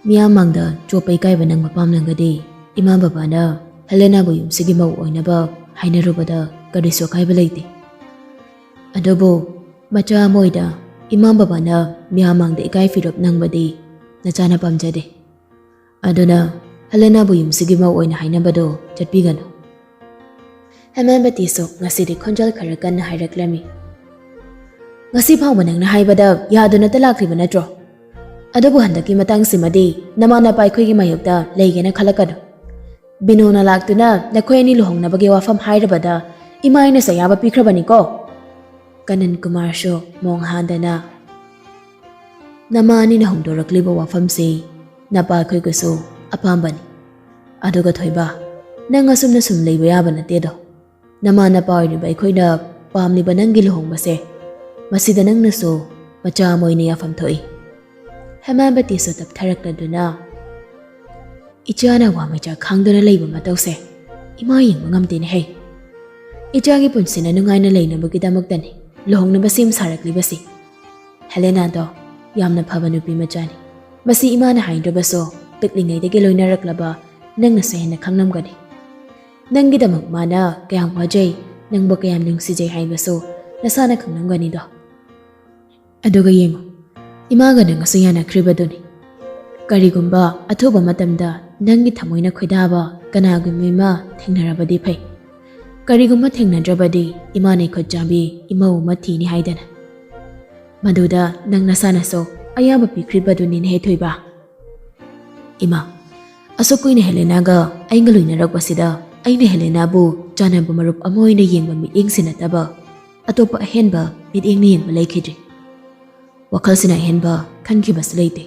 "ꯃꯤꯌꯥꯝ ꯃꯥꯡꯗ ꯆꯣꯞꯄ ꯏꯀꯥꯏꯕ ꯅꯪꯕ ꯄꯥꯝꯂꯝꯒꯗꯤ ꯏꯃꯥ ꯕꯕꯥꯅ ꯍꯦꯂꯦꯅꯥꯕꯨ ꯌꯨꯝꯁꯤꯒꯤ ꯃꯧ ꯑꯣꯏꯅꯕ ꯍꯥꯏꯅꯔꯨꯕꯗ ꯀꯔꯤꯁꯨ ꯑꯀꯥꯏꯕ ꯂꯩꯇꯦ꯫ ꯑꯗꯨꯕꯨ ꯃꯆꯥ ꯑꯃ ꯑꯣꯏꯅ ꯏꯃꯥ ꯕꯕꯥꯅ ꯃꯤꯌꯥꯝ ꯃꯥꯡꯗ ꯏꯀꯥꯏ ꯐꯤꯔꯨꯞ ꯅꯪꯕꯗꯤ ꯅꯆꯥꯅ ꯄꯥꯝꯖꯗꯦ꯫ ꯑꯗꯨꯅ ꯍꯦꯂꯦꯅꯥꯕꯨ ꯌꯨꯝꯁꯤꯒꯤ ꯃꯧ ꯑꯣꯏꯅ ꯍꯥꯏꯅꯕꯗꯣ ꯆꯠꯄꯤꯒꯅꯨ꯫ ꯍꯦꯃꯥꯕꯇꯤꯁꯨ ꯉꯁꯤꯗꯤ ꯈꯣꯟꯖꯦꯜ ꯈꯔ ꯀꯟꯅ ꯍꯥꯏꯔꯛꯂꯝꯃꯤ꯫ "ꯉꯁꯤ ꯐꯥꯎꯕ ꯅꯪꯅ ꯍꯥꯏꯕꯗ ꯌꯥꯗꯨꯅꯇ ꯂꯥꯛꯂꯤꯕ ꯅꯠꯇ꯭ꯔꯣ? ꯑꯗꯨꯕꯨ ꯍꯟꯗꯛꯀꯤ ꯃꯇꯥꯡꯁꯤꯃꯗꯤ ꯅꯃꯥ ꯅꯄꯥ ꯑꯩꯈꯣꯏꯒꯤ ꯃꯥꯌꯣꯛꯇ ꯂꯩꯒꯦꯅ ꯈꯜꯂꯛꯀꯅꯨ꯫ ꯕꯤꯅꯣꯅ ꯂꯥꯛꯇꯨꯅ ꯅꯈꯣꯏ ꯑꯅꯤ ꯂꯨꯍꯣꯡꯅꯕꯒꯤ ꯋꯥꯐꯝ ꯍꯥꯏꯔꯕꯗ ꯏꯃꯥ ꯑꯩꯅꯁꯨ ꯑꯌꯥꯕ ꯄꯤꯈ꯭ꯔꯕꯅꯤꯀꯣ꯫" ꯀꯅꯟ ꯀꯨꯃꯥꯔꯁꯨ ꯃꯣꯡ ꯍꯥꯟꯗꯅ, "ꯅꯃꯥ ꯑꯅꯤꯅ ꯍꯧꯗꯣꯔꯛꯂꯤꯕ ꯋꯥꯐꯝꯁꯤ ꯅꯄꯥ ꯑꯩꯈꯣꯏꯒꯁꯨ ꯑꯄꯥꯝꯕꯅꯤ꯫ ꯑꯗꯨꯒ ꯊꯣꯏꯕ, ꯅꯪ ꯑꯁꯨꯝꯅ ꯁꯨꯝ ꯂꯩꯕ ꯌꯥꯕ ꯅꯠꯇꯦꯗꯣ꯫ ꯅꯃꯥ ꯅꯄꯥ ꯑꯣꯏꯔꯤꯕ ꯑꯩꯈꯣꯏꯅ ꯄꯥꯝꯂꯤꯕ ꯅꯪꯒꯤ ꯂꯨꯍꯣꯡꯕꯁꯦ, ꯃꯁꯤꯗ ꯅꯪꯅꯁꯨ ꯃꯆꯥ ꯑꯃ ꯑꯣꯏꯅ ꯌꯥꯐꯝ ꯊꯣꯛꯏ꯫" ꯍꯦꯃꯥꯕꯇꯤꯁꯨ ꯇꯞꯊꯔꯛꯂꯗꯨꯅ, "ꯏꯆꯥꯅ ꯋꯥ ꯃꯩꯆꯥ ꯈꯥꯡꯗꯨꯅ ꯂꯩꯕ ꯃꯇꯧꯁꯦ ꯏꯃꯥ ꯌꯦꯡꯕ ꯉꯝꯗꯦꯅꯦ ꯍꯩ꯫ ꯏꯆꯥꯒꯤ ꯄꯨꯟꯁꯤꯅ ꯅꯨꯡꯉꯥꯏꯅ ꯂꯩꯅꯕꯒꯤꯗꯃꯛꯇꯅꯤ ꯂꯨꯍꯣꯡꯅꯕ ꯁꯦꯝ ꯁꯥꯔꯛꯂꯤꯕꯁꯤ꯫ ꯍꯦꯂꯦꯅꯥꯗꯣ ꯌꯥꯝꯅ ꯐꯕ ꯅꯨꯄꯤ ꯃꯆꯥꯅꯤ꯫ ꯃꯁꯤ ꯏꯃꯥꯅ ꯍꯥꯏꯗ꯭ꯔꯕꯁꯨ ꯄꯤꯛꯂꯤꯉꯩꯗꯒꯤ ꯂꯣꯏꯅꯔꯛꯂꯕ ꯅꯪꯅꯁꯨ ꯍꯦꯟꯅ ꯈꯪꯂꯝꯒꯅꯤ꯫ ꯅꯪꯒꯤꯗꯃꯛ ꯃꯥꯅ ꯀꯌꯥꯝ ꯋꯥꯖꯩ, ꯅꯪꯕꯨ ꯀꯌꯥꯝ ꯅꯨꯡꯁꯤꯖꯩ ꯍꯥꯏꯕꯁꯨ ꯅꯁꯥꯅ ꯈꯪꯂꯝꯒꯅꯤꯗꯣ꯫ ꯑꯗꯨꯒ ꯌꯦꯡꯉꯨ, ꯏꯃꯥꯒ ꯅꯪꯒꯁꯨ ꯌꯥꯅꯈ꯭ꯔꯤꯕꯗꯨꯅꯤ꯫ ꯀꯔꯤꯒꯨꯝꯕ ꯑꯊꯨꯕ ꯃꯇꯝꯗ ꯅꯪꯒꯤ ꯊꯃꯣꯏꯅ ꯈꯣꯏꯗꯥꯕ ꯀꯅꯥꯒꯨꯝꯕ ꯑꯃ ꯊꯦꯡꯅꯔꯕꯗꯤ ꯐꯩ꯫ ꯀꯔꯤꯒꯨꯝꯕ ꯊꯦꯡꯅꯗ꯭ꯔꯕꯗꯤ ꯏꯃꯥꯅ ꯏꯈꯨꯠ ꯆꯥꯕꯤ ꯏꯃꯧ ꯑꯃ ꯊꯤꯅꯤ ꯍꯥꯏꯗꯅ꯫ ꯃꯗꯨꯗ ꯅꯪ ꯅꯁꯥꯅꯁꯨ ꯑꯌꯥꯕ ꯄꯤꯈ꯭ꯔꯤꯕꯗꯨꯅꯤꯅꯦ ꯍꯦ ꯊꯣꯏꯕ꯫" "ꯏꯃꯥ, ꯑꯁꯨꯛ ꯀꯨꯏꯅ ꯍꯦꯂꯦꯅꯥꯒ ꯑꯩꯒ ꯂꯣꯏꯅꯔꯛꯄꯁꯤꯗ ꯑꯩꯅ ꯍꯦꯂꯦꯅꯥꯕꯨ ꯆꯥꯟꯅꯕ ꯃꯔꯨꯞ ꯑꯃ ꯑꯣꯏꯅ ꯌꯦꯡꯕ ꯃꯤꯠꯌꯦꯡꯁꯤ ꯅꯠꯇꯕ ꯑꯇꯣꯞꯄ ꯑꯍꯦꯟꯕ ꯃꯤꯠꯌꯦꯡꯅ ꯌꯦꯡꯕ ꯂꯩꯈꯤꯗ꯭ꯔꯤ꯫ ꯋꯥꯈꯜꯁꯤꯅ ꯑꯍꯦꯟꯕ ꯈꯟꯈꯤꯕꯁꯨ ꯂꯩꯇꯦ꯫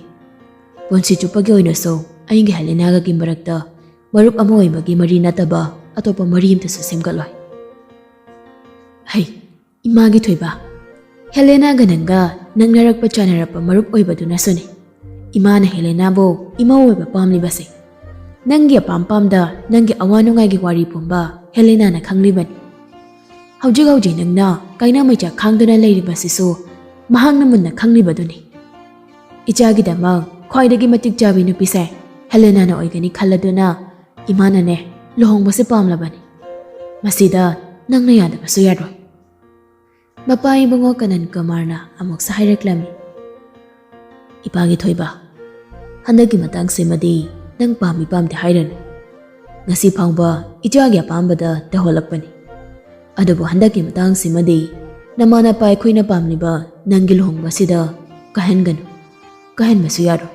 ꯄꯨꯟꯁꯤ ꯆꯨꯞꯄꯒꯤ ꯑꯣꯏꯅꯁꯨ ꯑꯩꯒꯤ ꯍꯦꯂꯦꯅꯥꯒꯒꯤ ꯃꯔꯛꯇ ꯃꯔꯨꯞ ꯑꯃ ꯑꯣꯏꯕꯒꯤ ꯃꯔꯤ ꯅꯠꯇꯕ ꯑꯇꯣꯞꯄ ꯃꯔꯤ ꯑꯃꯇꯁꯨ ꯁꯦꯝꯒꯠꯂꯣꯏ꯫" "ꯍꯩ, ꯏꯃꯥꯒꯤ ꯊꯣꯏꯕ, ꯍꯦꯂꯦꯅꯥꯒ ꯅꯪꯒ ꯅꯛꯅꯔꯛꯄ ꯆꯥꯟꯅꯔꯛꯄ ꯃꯔꯨꯞ ꯑꯣꯏꯕꯗꯨꯅꯁꯨꯅꯤ ꯏꯃꯥꯅ ꯍꯦꯂꯦꯅꯥꯕꯨ ꯏꯃꯧ ꯑꯣꯏꯕ ꯄꯥꯝꯂꯤꯕꯁꯦ꯫ ꯅꯪꯒꯤ ꯑꯄꯥꯝ ꯄꯥꯝꯗ ꯅꯪꯒꯤ ꯑꯋꯥ ꯅꯨꯡꯉꯥꯏꯒꯤ ꯋꯥꯔꯤ ꯄꯨꯝꯕ ꯍꯦꯂꯦꯅꯥꯅ ꯈꯪꯂꯤꯕꯅꯤ꯫ ꯍꯧꯖꯤꯛ ꯍꯧꯖꯤꯛ ꯅꯪꯅ ꯀꯥꯏꯅ ꯃꯩꯆꯥꯛ ꯈꯥꯡꯗꯨꯅ ꯂꯩꯔꯤꯕꯁꯤꯁꯨ ꯃꯍꯥꯛꯅ ꯃꯨꯟꯅ ꯈꯪꯂꯤꯕꯗꯨꯅꯤ꯫ ꯏꯆꯥꯒꯤꯗꯃꯛ ꯈ꯭ꯋꯥꯏꯗꯒꯤ ꯃꯇꯤꯛ ꯆꯥꯕꯤ ꯅꯨꯄꯤꯁꯦ ꯍꯦꯂꯦꯅꯥꯅ ꯑꯣꯏꯒꯅꯤ ꯈꯜꯂꯗꯨꯅ "ꯏꯃꯥꯅꯅꯦ, ꯂꯨꯍꯣꯡꯕꯁꯦ ꯄꯥꯝꯂꯕꯅꯤ꯫ ꯃꯁꯤꯗ ꯅꯪꯅ ꯌꯥꯗꯕꯁꯨ ꯌꯥꯔꯣꯏ꯫" ꯃꯄꯥ ꯏꯕꯨꯡꯉꯣ ꯀꯅꯟ ꯀꯨꯃꯥꯔꯅ ꯑꯃꯨꯛꯁꯨ ꯍꯥꯏꯔꯛꯂꯝꯃꯤ, "ꯏꯄꯥꯒꯤ ꯊꯣꯏꯕ, ꯍꯟꯗꯛꯀꯤ ꯃꯇꯥꯡꯁꯤꯃꯗꯤ ꯅꯪ ꯄꯥꯝꯃꯤ ꯄꯥꯝꯗꯦ ꯍꯥꯏꯔꯅꯨ꯫ ꯉꯁꯤ ꯐꯥꯎꯕ ꯏꯆꯥꯒꯤ ꯑꯄꯥꯝꯕꯗ ꯇꯧꯍꯜꯂꯛꯄꯅꯤ꯫ ꯑꯗꯨꯕꯨ ꯍꯟꯗꯛꯀꯤ ꯃꯇꯥꯡꯁꯤꯃꯗꯤ ꯅꯃꯥ ꯅꯄꯥ ꯑꯩꯈꯣꯏꯅ ꯄꯥꯝꯂꯤꯕ ꯅꯪꯒꯤ ꯂꯨꯍꯣꯡꯕꯁꯤꯗ ꯀꯥꯏꯍꯟꯒꯅꯨ, ꯀꯥꯏꯍꯟꯕꯁꯨ ꯌꯥꯔꯣꯏ꯫"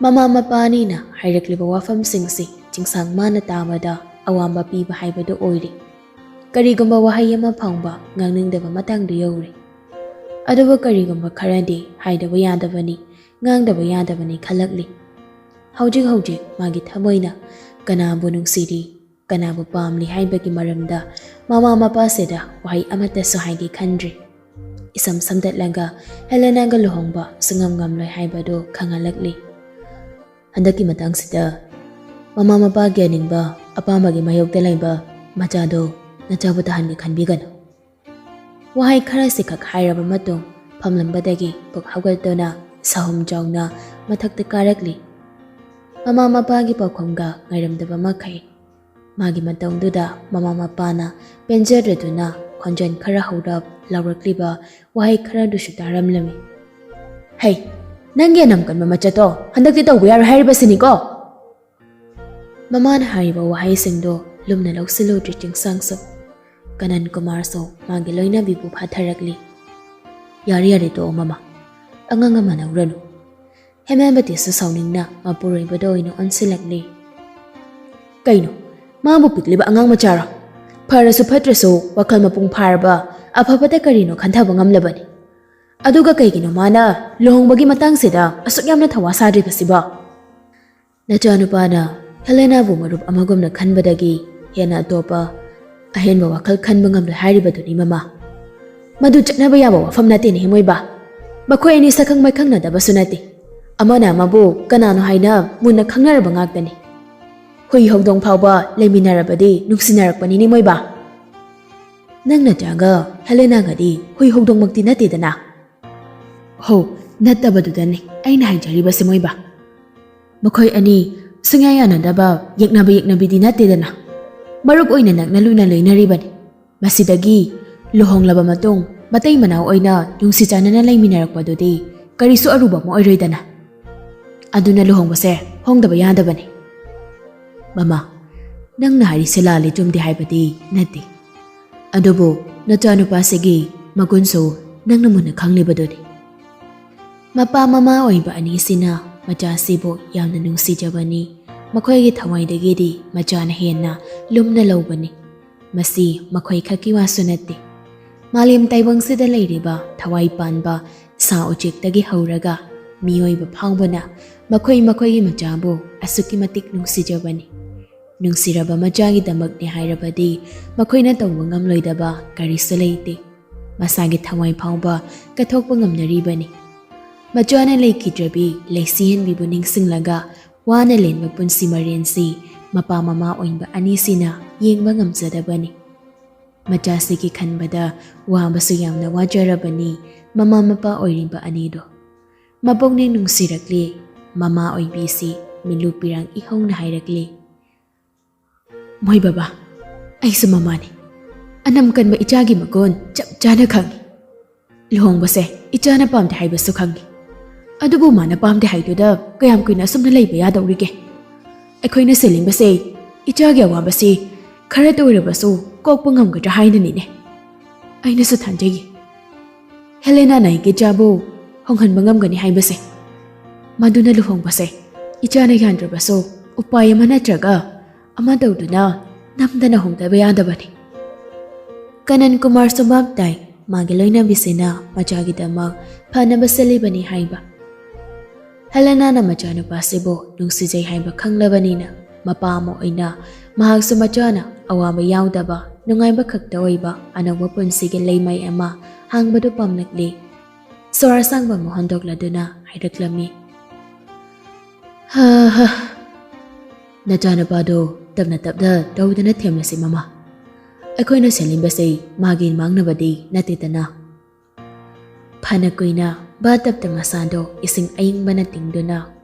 ꯃꯃꯥ ꯃꯄꯥ ꯑꯅꯤꯅ ꯍꯥꯏꯔꯛꯂꯤꯕ ꯋꯥꯐꯝꯁꯤꯡꯁꯤ ꯆꯤꯡꯁꯥꯡ ꯃꯥꯅ ꯇꯥꯕꯗ ꯑꯋꯥꯕ ꯄꯤꯕ ꯍꯥꯏꯕꯗꯨ ꯑꯣꯏꯔꯦ꯫ ꯀꯔꯤꯒꯨꯝꯕ ꯋꯥꯍꯩ ꯑꯃ ꯐꯥꯎꯕ ꯉꯥꯡꯅꯤꯡꯗꯕ ꯃꯇꯥꯡꯗ ꯌꯧꯔꯦ꯫ ꯑꯗꯨꯕꯨ ꯀꯔꯤꯒꯨꯝꯕ ꯈꯔꯗꯤ ꯍꯥꯏꯗꯕ ꯌꯥꯗꯕꯅꯤ, ꯉꯥꯡꯗꯕ ꯌꯥꯗꯕꯅꯤ ꯈꯜꯂꯛꯂꯤ꯫ ꯍꯧꯖꯤꯛ ꯍꯧꯖꯤꯛ ꯃꯥꯒꯤ ꯊꯃꯣꯏꯅ ꯀꯅꯥꯕꯨ ꯅꯨꯡꯁꯤꯔꯤ, ꯀꯅꯥꯕꯨ ꯄꯥꯝꯂꯤ ꯍꯥꯏꯕꯒꯤ ꯃꯔꯝꯗ ꯃꯃꯥ ꯃꯄꯥꯁꯤꯗ ꯋꯥꯍꯩ ꯑꯃꯠꯇꯁꯨ ꯍꯥꯏꯒꯦ ꯈꯟꯗ꯭ꯔꯤ꯫ ꯏꯁꯝ ꯁꯝꯗꯠꯂꯒ ꯍꯦꯂꯦꯅꯥꯒ ꯂꯨꯍꯣꯡꯕ ꯁꯨꯉꯝ ꯉꯝꯂꯣꯏ ꯍꯥꯏꯕꯗꯨ ꯈꯪꯍꯜꯂꯛꯂꯤ꯫ ꯍꯟꯗꯛꯀꯤ ꯃꯇꯥꯡꯁꯤꯗ ꯃꯃꯥ ꯃꯄꯥꯒꯤ ꯑꯅꯤꯡꯕ ꯑꯄꯥꯝꯕꯒꯤ ꯃꯥꯌꯣꯛꯇ ꯂꯩꯕ ꯃꯆꯥꯗꯣ ꯅꯆꯥꯕꯨ ꯇꯥꯍꯟꯒꯦ ꯈꯟꯕꯤꯒꯅꯨ꯫ ꯋꯥꯍꯩ ꯈꯔꯁꯤꯈꯛ ꯍꯥꯏꯔꯕ ꯃꯇꯨꯡ ꯐꯝꯂꯝꯕꯗꯒꯤ ꯄꯨꯛ ꯍꯧꯒꯠꯇꯨꯅ ꯁꯥꯍꯨꯝ ꯆꯥꯎꯅ ꯃꯊꯛꯇ ꯀꯥꯔꯛꯂꯤ꯫ ꯃꯃꯥ ꯃꯄꯥꯒꯤ ꯄꯥꯎꯈꯨꯝꯒ ꯉꯥꯏꯔꯝꯗꯕ ꯃꯈꯩ ꯃꯥꯒꯤ ꯃꯇꯧꯗꯨꯗ ꯃꯃꯥ ꯃꯄꯥꯅ ꯄꯦꯟꯖꯗ꯭ꯔꯗꯨꯅ ꯈꯣꯟꯖꯦꯜ ꯈꯔ ꯍꯧꯔꯞ ꯂꯥꯎꯔꯛꯂꯤꯕ ꯋꯥꯍꯩ ꯈꯔꯗꯨꯁꯨ ꯇꯥꯔꯝꯂꯝꯃꯤ꯫ "ꯍꯩ, ꯅꯪꯒꯤ ꯑꯅꯝ ꯀꯟꯕ ꯃꯆꯠꯇꯣ ꯍꯟꯗꯛꯇꯤ ꯇꯧꯕ ꯌꯥꯔꯣꯏ ꯍꯥꯏꯔꯤꯕꯁꯤꯅꯤꯀꯣ!" ꯃꯃꯥꯅ ꯍꯥꯏꯔꯤꯕ ꯋꯥꯍꯩꯁꯤꯡꯗꯣ ꯂꯨꯝꯅ ꯂꯧꯁꯤꯜꯂꯨꯗ꯭ꯔꯤ ꯆꯤꯡꯁꯥꯡꯁꯨ꯫ ꯀꯅꯟ ꯀꯨꯃꯥꯔꯁꯨ ꯃꯥꯒꯤ ꯂꯣꯏꯅꯕꯤꯕꯨ ꯐꯥꯊꯔꯛꯂꯤ꯫ "ꯌꯥꯔꯦ, ꯌꯥꯔꯦ, ꯇꯣꯛꯑꯣ ꯃꯃꯥ꯫ ꯑꯉꯥꯡ ꯑꯃ ꯂꯧꯔꯅꯨ꯫" ꯍꯦꯃꯥꯕꯇꯤꯁꯨ ꯁꯥꯎꯅꯤꯡꯅ ꯃꯄꯨꯔꯣꯏꯕꯗ ꯑꯣꯏꯅ ꯑꯣꯟꯁꯤꯜꯂꯛꯂꯤ꯫ "ꯀꯩꯅꯣ, ꯃꯥꯕꯨ ꯄꯤꯛꯂꯤꯕ ꯑꯉꯥꯡ ꯃꯆꯥꯔꯣ? ꯐꯔꯁꯨ ꯐꯠꯇ꯭ꯔꯁꯨ ꯋꯥꯈꯜ ꯃꯄꯨꯡ ꯐꯥꯔꯕ ꯑꯐꯕꯇ ꯀꯔꯤꯅꯣ ꯈꯟꯊꯕ ꯉꯝꯂꯕꯅꯤ꯫ ꯑꯗꯨꯒ ꯀꯩꯒꯤꯅꯣ ꯃꯥꯅ ꯂꯨꯍꯣꯡꯕꯒꯤ ꯃꯇꯥꯡꯁꯤꯗ ꯑꯁꯨꯛ ꯌꯥꯝꯅ ꯊꯧꯋꯥ ꯁꯥꯗ꯭ꯔꯤꯕꯁꯤꯕꯣ?" ꯅꯆꯥꯅꯨꯄꯥꯅ ꯍꯦꯂꯦꯅꯥꯕꯨ ꯃꯔꯨꯞ ꯑꯃꯒꯨꯝꯅ ꯈꯟꯕꯗꯒꯤ ꯍꯦꯟꯅ ꯑꯇꯣꯞꯄ ꯑꯍꯦꯟꯕ ꯋꯥꯈꯜ ꯈꯟꯕ ꯉꯝꯂꯣꯏ ꯍꯥꯏꯔꯤꯕꯗꯨꯅꯤ, ꯃꯃꯥ꯫ ꯃꯗꯨ ꯆꯠꯅꯕ ꯌꯥꯕ ꯋꯥꯐꯝ ꯅꯠꯇꯦꯅꯦ, ꯏꯃꯣꯏꯕ꯫ ꯃꯈꯣꯏ ꯑꯅꯤ ꯁꯛꯈꯪ ꯃꯥꯏꯈꯪꯅꯗꯕꯁꯨ ꯅꯠꯇꯦ꯫ ꯑꯃꯅ ꯑꯃꯕꯨ ꯀꯅꯥꯅꯣ ꯍꯥꯏꯅ ꯃꯨꯟꯅ ꯈꯪꯅꯔꯕ ꯉꯥꯛꯇꯅꯤ꯫ ꯍꯨꯏ ꯍꯧꯗꯣꯡ ꯐꯥꯎꯕ ꯂꯩꯃꯤꯟꯅꯔꯕꯗꯤ ꯅꯨꯡꯁꯤꯅꯔꯛꯄꯅꯤꯅꯦ, ꯏꯃꯣꯏꯕ꯫ ꯅꯪ ꯅꯆꯥꯒ ꯍꯦꯂꯦꯅꯥꯒꯗꯤ ꯍꯨꯏ ꯍꯧꯗꯣꯡꯃꯛꯇꯤ ꯅꯠꯇꯦꯗꯅ꯫ ꯍꯣ, ꯅꯠꯇꯕꯗꯨꯗꯅꯤ ꯑꯩꯅ ꯍꯥꯏꯖꯔꯤꯕꯁꯦ, ꯃꯣꯏꯕ꯫ ꯃꯈꯣꯏ ꯑꯅꯤ ꯁꯨꯡꯌꯥ ꯌꯥꯅꯗꯕ ꯌꯦꯛꯅꯕ ꯌꯦꯛꯅꯕꯤꯗꯤ ꯅꯠꯇꯦꯗꯅ꯫ ꯃꯔꯨꯞ ꯑꯣꯏꯅ ꯅꯛꯅ ꯂꯨꯅ ꯂꯣꯏꯅꯔꯤꯕꯅꯤ꯫ ꯃꯁꯤꯗꯒꯤ ꯂꯨꯍꯣꯡꯂꯕ ꯃꯇꯨꯡ ꯃꯇꯩ ꯃꯅꯥꯎ ꯑꯣꯏꯅ ꯅꯨꯡꯁꯤ ꯆꯥꯟꯅꯅ ꯂꯩꯃꯤꯟꯅꯔꯛꯄꯗꯨꯗꯤ ꯀꯔꯤꯁꯨ ꯑꯔꯨꯕ ꯑꯃ ꯑꯣꯏꯔꯣꯏꯗꯅ꯫ ꯑꯗꯨꯅ ꯂꯨꯍꯣꯡꯕꯁꯦ ꯍꯣꯡꯗꯕ ꯌꯥꯗꯕꯅꯤ꯫ ꯃꯃꯥ, ꯅꯪꯅ ꯍꯥꯏꯔꯤꯁꯦ ꯂꯥꯜꯂꯤ ꯆꯨꯝꯗꯦ ꯍꯥꯏꯕꯗꯤ ꯅꯠꯇꯦ꯫ ꯑꯗꯨꯕꯨ ꯅꯆꯥꯅꯨꯄꯥꯁꯤꯒꯤ ꯃꯒꯨꯟꯁꯨ ꯅꯪꯅ ꯃꯨꯟꯅ ꯈꯪꯂꯤꯕꯗꯨꯅꯤ꯫ ꯃꯄꯥ ꯃꯃꯥ ꯑꯣꯏꯕ ꯑꯅꯤꯁꯤꯅ ꯃꯆꯥꯁꯤꯕꯨ ꯌꯥꯝꯅ ꯅꯨꯡꯁꯤꯖꯕꯅꯤ꯫ ꯃꯈꯣꯏꯒꯤ ꯊꯋꯥꯏꯗꯒꯤꯗꯤ ꯃꯆꯥꯅ ꯍꯦꯟꯅ ꯂꯨꯝꯅ ꯂꯧꯕꯅꯤ꯫ ꯃꯁꯤ ꯃꯈꯣꯏ ꯈꯛꯀꯤ ꯋꯥꯁꯨ ꯅꯠꯇꯦ꯫ ꯃꯥꯂꯦꯝ ꯇꯥꯏꯕꯪꯁꯤꯗ ꯂꯩꯔꯤꯕ ꯊꯋꯥꯏ ꯄꯥꯟꯕ ꯁꯥ ꯎꯆꯦꯛꯇꯒꯤ ꯍꯧꯔꯒ ꯃꯤꯑꯣꯏꯕ ꯐꯥꯎꯕꯅ ꯃꯈꯣꯏ ꯃꯈꯣꯏꯒꯤ ꯃꯆꯥꯕꯨ ꯑꯁꯨꯛꯀꯤ ꯃꯇꯤꯛ ꯅꯨꯡꯁꯤꯖꯕꯅꯤ꯫ ꯅꯨꯡꯁꯤꯔꯕ ꯃꯆꯥꯒꯤꯗꯃꯛꯅꯤ ꯍꯥꯏꯔꯕꯗꯤ ꯃꯈꯣꯏꯅ ꯇꯧꯕ ꯉꯝꯂꯣꯏꯗꯕ ꯀꯔꯤꯁꯨ ꯂꯩꯇꯦ꯫ ꯃꯁꯥꯒꯤ ꯊꯋꯥꯏ ꯐꯥꯎꯕ ꯀꯠꯊꯣꯛꯄ ꯉꯝꯅꯔꯤꯕꯅꯤ꯫ ꯃꯆꯥꯅ ꯂꯩꯈꯤꯗ꯭ꯔꯕꯤ ꯂꯩꯁꯤꯍꯟꯕꯤꯕꯨ ꯅꯤꯡꯁꯤꯡꯂꯒ ꯋꯥꯅ ꯂꯦꯟꯕ ꯄꯨꯟꯁꯤ ꯃꯔꯦꯟꯁꯤ ꯃꯄꯥ ꯃꯃꯥ ꯑꯣꯏꯕ ꯑꯅꯤꯁꯤꯅ ꯌꯦꯡꯕ ꯉꯝꯖꯗꯕꯅꯤ꯫ ꯃꯆꯥꯁꯤꯒꯤ ꯈꯟꯕꯗ ꯋꯥꯕꯁꯨ ꯌꯥꯝꯅ ꯋꯥꯖꯔꯕꯅꯤ ꯃꯃꯥ ꯃꯄꯥ ꯑꯣꯏꯔꯤꯕ ꯑꯅꯤꯗꯣ꯫ ꯃꯄꯨꯛꯅꯤꯡ ꯅꯨꯡꯁꯤꯔꯛꯂꯤ꯫ ꯃꯃꯥ ꯑꯣꯏꯕꯤꯁꯤ ꯃꯤꯠꯂꯨ ꯄꯤꯔꯥꯡ ꯏꯍꯧꯅ ꯍꯥꯏꯔꯛꯂꯤ, "ꯃꯣꯏ ꯕꯕꯥ, ꯑꯩꯁꯨ ꯃꯃꯥꯅꯤ꯫ ꯑꯅꯝ ꯀꯟꯕ ꯏꯆꯥꯒꯤ ꯃꯒꯨꯟ ꯆꯞ ꯆꯥꯅ ꯈꯪꯉꯤ꯫ ꯂꯨꯍꯣꯡꯕꯁꯦ ꯏꯆꯥꯅ ꯄꯥꯝꯗꯦ ꯍꯥꯏꯕꯁꯨ ꯈꯪꯉꯤ꯫ ꯑꯗꯨꯕꯨ ꯃꯥꯅ ꯄꯥꯝꯗꯦ ꯍꯥꯏꯗꯨꯗ ꯀꯌꯥꯝ ꯀꯨꯏꯅ ꯑꯁꯨꯝꯅ ꯂꯩꯕ ꯌꯥꯗꯧꯔꯤꯒꯦ? ꯑꯩꯈꯣꯏꯅ ꯁꯦꯝꯅꯤꯡꯕꯁꯦ ꯏꯆꯥꯒꯤ ꯑꯋꯥꯕꯁꯤ ꯈꯔꯇ ꯑꯣꯏꯔꯕꯁꯨ ꯀꯣꯛꯄ ꯉꯝꯒꯗ꯭ꯔꯥ ꯍꯥꯏꯅꯅꯤꯅꯦ꯫ ꯑꯩꯅꯁꯨ ꯊꯥꯖꯩꯌꯦ꯫ ꯍꯦꯂꯦꯅꯥꯅ ꯑꯩꯒꯤ ꯏꯆꯥꯕꯨ ꯍꯣꯡꯍꯟꯕ ꯉꯝꯒꯅꯤ ꯍꯥꯏꯕꯁꯦ꯫ ꯃꯗꯨꯅ ꯂꯨꯍꯣꯡꯕꯁꯦ ꯏꯆꯥꯅ ꯌꯥꯗ꯭ꯔꯕꯁꯨ ꯎꯄꯥꯏ ꯑꯃ ꯅꯠꯇ꯭ꯔꯒ ꯑꯃ ꯇꯧꯗꯨꯅ ꯅꯝꯗꯅ ꯍꯣꯡꯗꯕ ꯌꯥꯗꯕꯅꯤ꯫" ꯀꯅꯟ ꯀꯨꯃꯥꯔꯁꯨ ꯚꯥꯞ ꯇꯥꯏ, ꯃꯥꯒꯤ ꯂꯣꯏꯅꯕꯤꯁꯤꯅ ꯃꯆꯥꯒꯤꯗꯃꯛ ꯐꯅꯕ ꯁꯤꯜꯂꯤꯕꯅꯤ ꯍꯥꯏꯕ꯫ ꯍꯦꯂꯦꯅꯥꯅ ꯃꯆꯥꯅꯨꯄꯥꯁꯤꯕꯨ ꯅꯨꯡꯁꯤꯖꯩ ꯍꯥꯏꯕ ꯈꯪꯂꯕꯅꯤꯅ ꯃꯄꯥ ꯑꯃ ꯑꯣꯏꯅ ꯃꯍꯥꯛꯁꯨ ꯃꯆꯥꯅ ꯑꯋꯥꯕ ꯌꯥꯎꯗꯕ ꯅꯨꯡꯉꯥꯏꯕ ꯈꯛꯇ ꯑꯣꯏꯕ ꯑꯅꯧꯕ ꯄꯨꯟꯁꯤꯒꯤ ꯂꯩꯃꯥꯏ ꯑꯃ ꯍꯥꯡꯕꯗꯨ ꯄꯥꯝꯂꯛꯂꯤ꯫ ꯁꯣꯔ ꯑꯁꯥꯡꯕ ꯑꯃ ꯍꯣꯟꯗꯣꯛꯂꯗꯨꯅ ꯍꯥꯏꯔꯛꯂꯝꯃꯤ, "ꯍꯥ ꯍꯥ, ꯅꯆꯥꯅꯨꯄꯥꯗꯣ ꯇꯞꯅ ꯇꯞꯅ ꯇꯧꯗꯅ ꯊꯦꯝꯂꯁꯤ ꯃꯃꯥ꯫ ꯑꯩꯈꯣꯏꯅ ꯁꯦꯝꯅꯤꯡꯕꯁꯦ ꯃꯥꯒꯤ ꯃꯥꯡꯅꯕꯗꯤ ꯅꯠꯇꯦꯗꯅ꯫" ꯐꯅ ꯀꯨꯏꯅ ꯕꯥꯊꯇꯕꯇ ꯃꯁꯥꯗꯣ ꯏꯁꯤꯡ ꯑꯏꯪꯕꯅ ꯇꯤꯡꯗꯨꯅ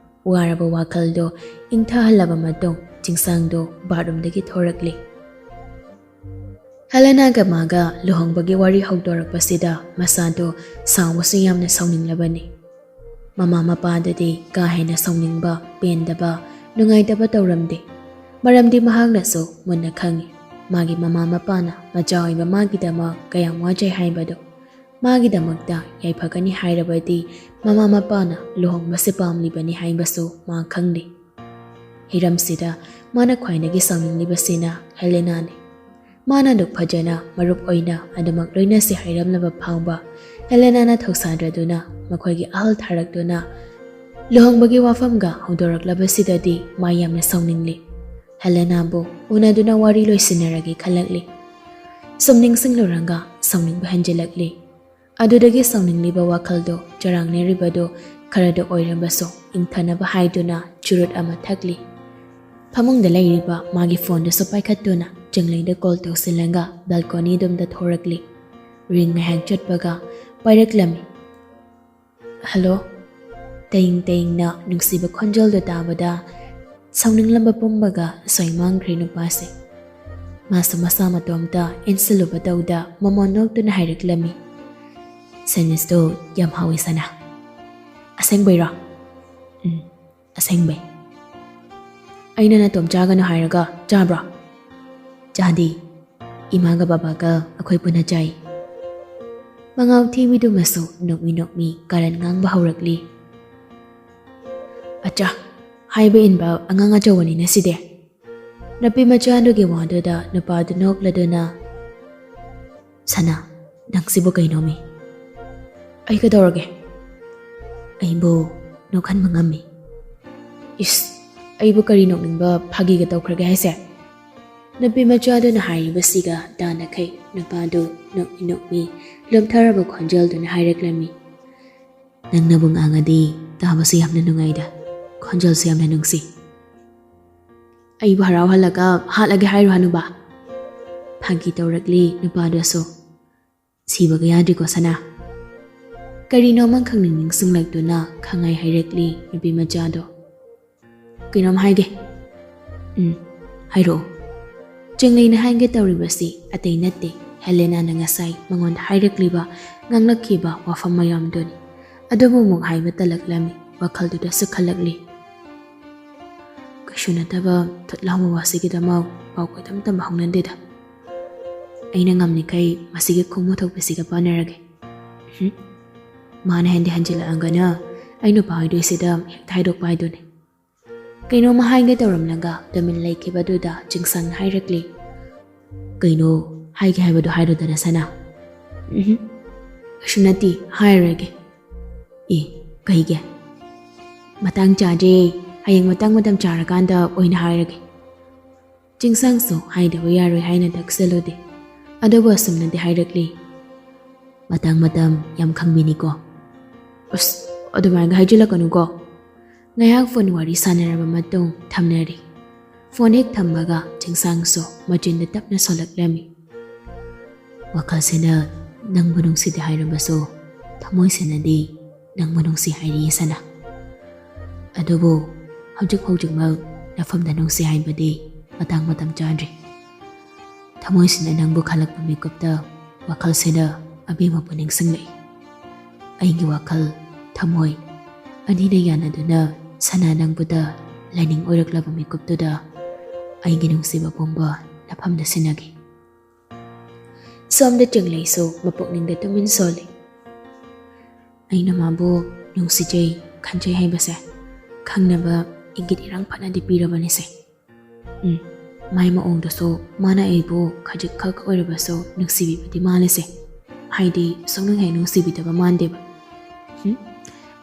ꯋꯥꯔꯕ ꯋꯥꯈꯜꯗꯣ ꯏꯪꯊꯍꯜꯂꯕ ꯃꯇꯨꯡ ꯆꯤꯡꯁꯥꯡꯗꯣ ꯕꯥꯠꯔꯨꯝꯗꯒꯤ ꯊꯣꯔꯛꯂꯤ꯫ ꯍꯦꯂꯦꯅꯥꯒ ꯃꯥꯒ ꯂꯨꯍꯣꯡꯕꯒꯤ ꯋꯥꯔꯤ ꯍꯧꯗꯣꯔꯛꯄꯁꯤꯗ ꯃꯁꯥꯗꯣ ꯁꯥꯎꯕꯁꯨ ꯌꯥꯝꯅ ꯁꯥꯎꯅꯤꯡꯂꯕꯅꯤ꯫ ꯃꯃꯥ ꯃꯄꯥꯗꯗꯤ ꯀꯥ ꯍꯦꯟꯅ ꯁꯥꯎꯅꯤꯡꯕ, ꯄꯦꯟꯗꯕ, ꯅꯨꯡꯉꯥꯏꯇꯕ ꯇꯧꯔꯝꯗꯦ꯫ ꯃꯔꯝꯗꯤ ꯃꯍꯥꯛꯅꯁꯨ ꯃꯨꯟꯅ ꯈꯪꯏ, ꯃꯥꯒꯤ ꯃꯃꯥ ꯃꯄꯥꯅ ꯃꯆꯥ ꯑꯣꯏꯕ ꯃꯥꯒꯤꯗꯃꯛ ꯀꯌꯥꯝ ꯋꯥꯖꯩ ꯍꯥꯏꯕꯗꯨ꯫ ꯃꯥꯒꯤꯗꯃꯛꯇ ꯌꯥꯏꯐꯒꯅꯤ ꯍꯥꯏꯔꯕꯗꯤ ꯃꯃꯥ ꯃꯄꯥꯅ ꯂꯨꯍꯣꯡꯕꯁꯦ ꯄꯥꯝꯂꯤꯕꯅꯤ ꯍꯥꯏꯕꯁꯨ ꯃꯥ ꯈꯪꯂꯤ꯫ ꯍꯤꯔꯝꯁꯤꯗ ꯃꯥꯅ ꯈ꯭ꯋꯥꯏꯗꯒꯤ ꯁꯥꯎꯅꯤꯡꯂꯤꯕꯁꯤꯅ ꯍꯦꯂꯦꯅꯥꯅꯤ꯫ ꯃꯥꯅ ꯑꯗꯨꯛ ꯐꯖꯅ ꯃꯔꯨꯞ ꯑꯣꯏꯅ ꯑꯗꯨꯃꯛ ꯂꯣꯏꯅꯁꯤ ꯍꯥꯏꯔꯝꯂꯕ ꯐꯥꯎꯕ ꯍꯦꯂꯦꯅꯥꯅ ꯊꯧꯁꯥꯗ꯭ꯔꯗꯨꯅ ꯃꯈꯣꯏꯒꯤ ꯑꯍꯜ ꯊꯥꯔꯛꯇꯨꯅ ꯂꯨꯍꯣꯡꯕꯒꯤ ꯋꯥꯐꯝꯒ ꯍꯧꯗꯣꯔꯛꯂꯕꯁꯤꯗꯗꯤ ꯃꯥ ꯌꯥꯝꯅ ꯁꯥꯎꯅꯤꯡꯂꯤ꯫ ꯍꯦꯂꯦꯅꯥꯕꯨ ꯎꯅꯗꯨꯅ ꯋꯥꯔꯤ ꯂꯣꯏꯁꯤꯟꯅꯔꯒꯦ ꯈꯜꯂꯛꯂꯤ꯫ ꯁꯨꯝ ꯅꯤꯡꯁꯤꯡꯂꯨꯔꯒ ꯁꯥꯎꯅꯤꯡꯕ ꯍꯦꯟꯖꯤꯜꯂꯛꯂꯤ꯫ ꯑꯗꯨꯗꯒꯤ ꯁꯥꯎꯅꯤꯡꯂꯤꯕ ꯋꯥꯈꯜꯗꯣ ꯆꯔꯥꯡꯅꯔꯤꯕꯗꯣ ꯈꯔꯗ ꯑꯣꯏꯔꯕꯁꯨ ꯏꯪꯊꯅꯕ ꯍꯥꯏꯗꯨꯅ ꯆꯨꯔꯨꯠ ꯑꯃ ꯊꯛꯂꯤ꯫ ꯐꯃꯨꯡꯗ ꯂꯩꯔꯤꯕ ꯃꯥꯒꯤ ꯐꯣꯟꯗꯨꯁꯨ ꯄꯥꯏꯈꯠꯇꯨꯅ ꯆꯤꯡꯂꯩꯗ ꯀꯣꯜ ꯇꯧꯁꯤꯜꯂꯒ ꯕꯦꯜꯀꯣꯅꯤꯗꯨꯝꯗ ꯊꯣꯔꯛꯂꯤ꯫ ꯔꯤꯡ ꯉꯥꯏꯍꯥꯛ ꯆꯠꯄꯒ ꯄꯥꯏꯔꯛꯂꯝꯃꯤ꯫ "ꯍꯜꯂꯣ?" ꯇꯌꯤꯡ ꯇꯌꯤꯡꯅ ꯅꯨꯡꯁꯤꯕ ꯈꯣꯟꯖꯦꯜꯗꯣ ꯇꯥꯕꯗ ꯁꯥꯎꯅꯤꯡꯂꯝꯕ ꯄꯨꯝꯕꯒ ꯁꯣꯏꯃꯥꯡꯈ꯭ꯔꯦ ꯅꯨꯄꯥꯁꯦ꯫ ꯃꯥꯁꯨ ꯃꯁꯥ ꯃꯇꯣꯝꯇ ꯏꯟꯁꯤꯜꯂꯨꯕ ꯇꯧꯗ ꯃꯃꯣꯟ ꯅꯣꯛꯇꯨꯅ ꯍꯥꯏꯔꯛꯂꯝꯃꯤ, "ꯁꯦꯟꯋꯤꯁꯇꯨ ꯌꯥꯝ ꯍꯥꯎꯏ ꯁꯅꯥ꯫ ꯑꯁꯦꯡꯕꯩꯔꯣ?" "ꯎꯝ, ꯑꯁꯦꯡꯕꯩ꯫ ꯑꯩꯅ ꯅꯇꯣꯝ ꯆꯥꯒꯅꯨ ꯍꯥꯏꯔꯒ ꯆꯥꯕ꯭ꯔꯣ?" "ꯆꯥꯗꯦ꯫ ꯏꯃꯥꯒ ꯕꯕꯥꯒ ꯑꯩꯈꯣꯏ ꯄꯨꯟꯅ ꯆꯥꯏ꯫" ꯃꯉꯥꯎ ꯊꯤꯕꯤꯗꯨꯃꯁꯨ ꯅꯣꯛꯃꯤ ꯅꯣꯛꯃꯤ ꯀꯥꯔꯟ ꯉꯥꯡꯕ ꯍꯧꯔꯛꯂꯤ꯫ "ꯑꯆꯥ, ꯍꯥꯏꯕ ꯏꯟꯕ ꯑꯉꯥꯡ ꯑꯆꯧꯕꯅꯤꯅ ꯁꯤꯗꯤ꯫" ꯅꯨꯄꯤ ꯃꯆꯥꯗꯨꯒꯤ ꯋꯥꯗꯨꯗ ꯅꯨꯄꯥꯗꯨ ꯅꯣꯛꯂꯗꯨꯅ, "ꯁꯅꯥ, ꯅꯪꯁꯤꯕꯨ ꯀꯩꯅꯣꯃꯤ?" "ꯑꯩ ꯀꯩꯗꯧꯔꯒꯦ?" "ꯑꯩꯕꯨ ꯅꯣꯛꯍꯟꯕ ꯉꯝꯃꯤ꯫" "ꯏꯁ, ꯑꯩꯕꯨ ꯀꯔꯤ ꯅꯣꯛꯅꯤꯡꯕ ꯐꯥꯒꯤꯒ ꯇꯧꯈ꯭ꯔꯒꯦ ꯍꯥꯏꯁꯦ?" ꯅꯨꯄꯤ ꯃꯆꯥꯗꯨꯅ ꯍꯥꯏꯔꯤꯕꯁꯤꯒ ꯇꯥꯟꯅꯈꯩ ꯅꯨꯄꯥꯗꯨ ꯅꯣꯛꯃꯤ ꯅꯣꯛꯃꯤ ꯂꯨꯝꯊꯔꯕ ꯈꯣꯟꯖꯦꯜꯗꯨꯅ ꯍꯥꯏꯔꯛꯂꯝꯃꯤ, "ꯅꯪꯅꯕꯨ ꯉꯥꯡꯉꯗꯤ ꯇꯥꯕꯁꯨ ꯌꯥꯝꯅ ꯅꯨꯡꯉꯥꯏꯗ, ꯈꯣꯟꯖꯦꯜꯁꯨ ꯌꯥꯝꯅ ꯅꯨꯡꯁꯤ꯫" "ꯑꯩꯕꯨ ꯍꯔꯥꯎꯍꯜꯂꯒ ꯍꯥꯠꯂꯒꯦ ꯍꯥꯏꯔꯣ ꯍꯅꯨꯕꯥ?" ꯐꯥꯒꯤ ꯇꯧꯔꯛꯂꯤ ꯅꯨꯄꯥꯗꯨꯁꯨ꯫ "ꯁꯤꯕꯒ ꯌꯥꯗ꯭ꯔꯤꯀꯣ ꯁꯅꯥ꯫" ꯀꯔꯤꯅꯣ ꯑꯃꯈꯛ ꯅꯤꯡꯁꯤꯡꯂꯛꯇꯨꯅ ꯈꯪꯍꯥꯏ ꯍꯥꯏꯔꯛꯂꯤ ꯅꯨꯄꯤ ꯃꯆꯥꯗꯣ꯫ ꯀꯩꯅꯣꯝ ꯍꯥꯏꯒꯦ꯫ ꯎꯝ, ꯍꯥꯏꯔꯛꯑꯣ꯫ ꯆꯤꯡꯂꯩꯅ ꯍꯥꯏꯒꯦ ꯇꯧꯔꯤꯕꯁꯤ ꯑꯇꯩ ꯅꯠꯇꯦ, ꯍꯦꯂꯦꯅꯥꯅ ꯉꯁꯥꯏ ꯃꯉꯣꯟꯗ ꯍꯥꯏꯔꯛꯂꯤꯕ, ꯉꯥꯡꯂꯛꯈꯤꯕ ꯋꯥꯐꯝ ꯃꯌꯥꯝꯗꯨꯅꯤ꯫ ꯑꯗꯨꯕꯨ ꯑꯃꯨꯛ ꯍꯥꯏꯕ ꯇꯜꯂꯛꯂꯝꯃꯤ, ꯋꯥꯈꯜꯗꯨꯗꯁꯨ ꯈꯜꯂꯛꯂꯤ꯫ ꯀꯩꯁꯨ ꯅꯠꯇꯕ ꯊꯨꯠ ꯂꯥꯎꯕ ꯋꯥꯁꯤꯒꯤꯗꯃꯛ ꯄꯥꯎ ꯀꯣꯏꯇꯝ ꯇꯝꯕ ꯍꯧꯅꯗꯦꯗ꯫ ꯑꯩꯅ ꯉꯝꯂꯤꯈꯩ ꯃꯁꯤꯒꯤ ꯈꯣꯡꯃꯨ ꯊꯣꯛꯄꯤꯁꯤꯒ ꯄꯥꯟꯅꯔꯒꯦ꯫ ꯍꯨꯝ? ꯃꯥꯅ ꯍꯦꯟꯗꯤ ꯍꯟꯖꯤꯜꯂꯛꯑꯒꯅ ꯑꯩ ꯅꯨꯄꯥ ꯑꯣꯏꯗꯣꯏꯁꯤꯗ ꯍꯦꯛꯇ ꯍꯥꯏꯗꯣꯛꯄ ꯍꯥꯏꯗꯨꯅꯤ꯫ ꯀꯩꯅꯣꯝꯃ ꯍꯥꯏꯒꯦ ꯇꯧꯔꯝꯂꯒ ꯇꯨꯃꯤꯟ ꯂꯩꯈꯤꯕꯗꯨꯗ ꯆꯤꯡꯁꯥꯡꯅ ꯍꯥꯏꯔꯛꯂꯤ꯫ ꯀꯩꯅꯣ ꯍꯥꯏꯒꯦ ꯍꯥꯏꯕꯗꯣ ꯍꯥꯏꯔꯣꯗꯅ ꯁꯅꯥ꯫ ꯎꯝꯍꯨꯝ꯫ ꯀꯩꯁꯨ ꯅꯠꯇꯦ, ꯍꯥꯏꯔꯔꯣꯏꯒꯦ꯫ ꯑꯦ, ꯀꯩꯒꯤ? ꯃꯇꯥꯡ ꯆꯥꯗ꯭ꯔꯦ, ꯍꯌꯦꯡ ꯃꯇꯥꯡ ꯃꯇꯝ ꯆꯥꯔꯀꯥꯟꯗ ꯑꯣꯏꯅ ꯍꯥꯏꯔꯒꯦ꯫ ꯆꯤꯡꯁꯥꯡꯁꯨ ꯍꯥꯏꯗꯕ ꯌꯥꯔꯣꯏ ꯍꯥꯏꯅ ꯇꯛꯁꯜꯂꯨꯗꯦ꯫ ꯑꯗꯨꯕꯨ ꯑꯁꯨꯝꯅꯗꯤ ꯍꯥꯏꯔꯛꯂꯤ꯫ ꯃꯇꯥꯡ ꯃꯇꯝ ꯌꯥꯝ ꯈꯪꯕꯤꯅꯤꯀꯣ꯫ ꯑꯁ, ꯑꯗꯨꯃꯥꯏꯅ ꯍꯥꯏꯖꯤꯜꯂꯛꯀꯅꯨꯀꯣ꯫ ꯉꯥꯏꯍꯥꯛ ꯐꯣꯟ ꯋꯥꯔꯤ ꯁꯥꯟꯅꯔꯕ ꯃꯇꯨꯡ ꯊꯝꯅꯔꯦ꯫ ꯐꯣꯟ ꯍꯦꯛ ꯊꯝꯕꯒ ꯆꯤꯡꯁꯥꯡꯁꯨ ꯃꯆꯤꯟꯗ ꯇꯞꯅ ꯁꯣꯜꯂꯛꯂꯝꯃꯤ꯫ ꯋꯥꯈꯜꯁꯤꯅ ꯅꯪꯕꯨ ꯅꯨꯡꯁꯤꯗꯦ ꯍꯥꯏꯔꯕꯁꯨ, ꯊꯃꯣꯏꯁꯤꯅꯗꯤ ꯅꯪꯕꯨ ꯅꯨꯡꯁꯤ ꯍꯥꯏꯔꯤꯌꯦ ꯁꯅꯥ꯫ ꯑꯗꯨꯕꯨ ꯍꯧꯖꯤꯛ ꯍꯧꯖꯤꯛꯃꯛ ꯅꯐꯝꯗ ꯅꯨꯡꯁꯤ ꯍꯥꯏꯕꯗꯤ ꯃꯇꯥꯡ ꯃꯇꯝ ꯆꯥꯗ꯭ꯔꯤ꯫ ꯊꯃꯣꯏꯁꯤꯅ ꯅꯪꯕꯨ ꯈꯜꯂꯛꯄ ꯃꯤꯀꯨꯞꯇ ꯋꯥꯈꯜꯁꯤꯗ ꯑꯕꯦꯝꯃꯕꯨ ꯅꯤꯡꯁꯤꯡꯂꯛꯏ꯫ ꯑꯩꯒꯤ ꯋꯥꯈꯜ, ꯊꯃꯣꯏ ꯑꯅꯤꯅ ꯌꯥꯅꯗꯨꯅ ꯁꯅꯥ ꯅꯪꯕꯨꯗ ꯂꯥꯏꯅꯤꯡ ꯑꯣꯏꯔꯛꯂꯕ ꯃꯤꯀꯨꯞꯇꯨꯗ ꯑꯩꯒꯤ ꯅꯨꯡꯁꯤꯕ ꯄꯨꯝꯕ ꯅꯐꯝꯗ ꯁꯤꯟꯅꯈꯤ꯫ ꯁꯣꯝꯗ ꯆꯤꯡꯂꯩꯁꯨ ꯃꯄꯨꯛꯅꯤꯡꯗ ꯇꯨꯃꯤꯟ ꯁꯣꯜꯂꯤ꯫ ꯑꯩꯅ ꯃꯥꯕꯨ ꯅꯨꯡꯁꯤꯖꯩ, ꯈꯟꯖꯩ ꯍꯥꯏꯕꯁꯦ ꯈꯪꯅꯕ ꯏꯪꯒꯤꯠ ꯏꯔꯥꯡ ꯐꯅꯗꯤ ꯄꯤꯔꯕꯅꯤꯁꯦ꯫ ꯎꯝ, ꯃꯥꯏ ꯃꯑꯣꯡꯗꯁꯨ ꯃꯥꯅ ꯑꯩꯕꯨ ꯈꯖꯤꯛ ꯈꯛ ꯑꯣꯏꯔꯕꯁꯨ ꯅꯨꯡꯁꯤꯕꯤꯕꯗꯤ ꯃꯥꯜꯂꯤꯁꯦ꯫ ꯍꯥꯏꯗꯤ ꯁꯨꯡꯅꯨꯡ ꯍꯦꯛ ꯅꯨꯡꯁꯤꯕꯤꯗꯕ ꯃꯥꯟꯗꯦꯕ꯫ ꯎꯝ,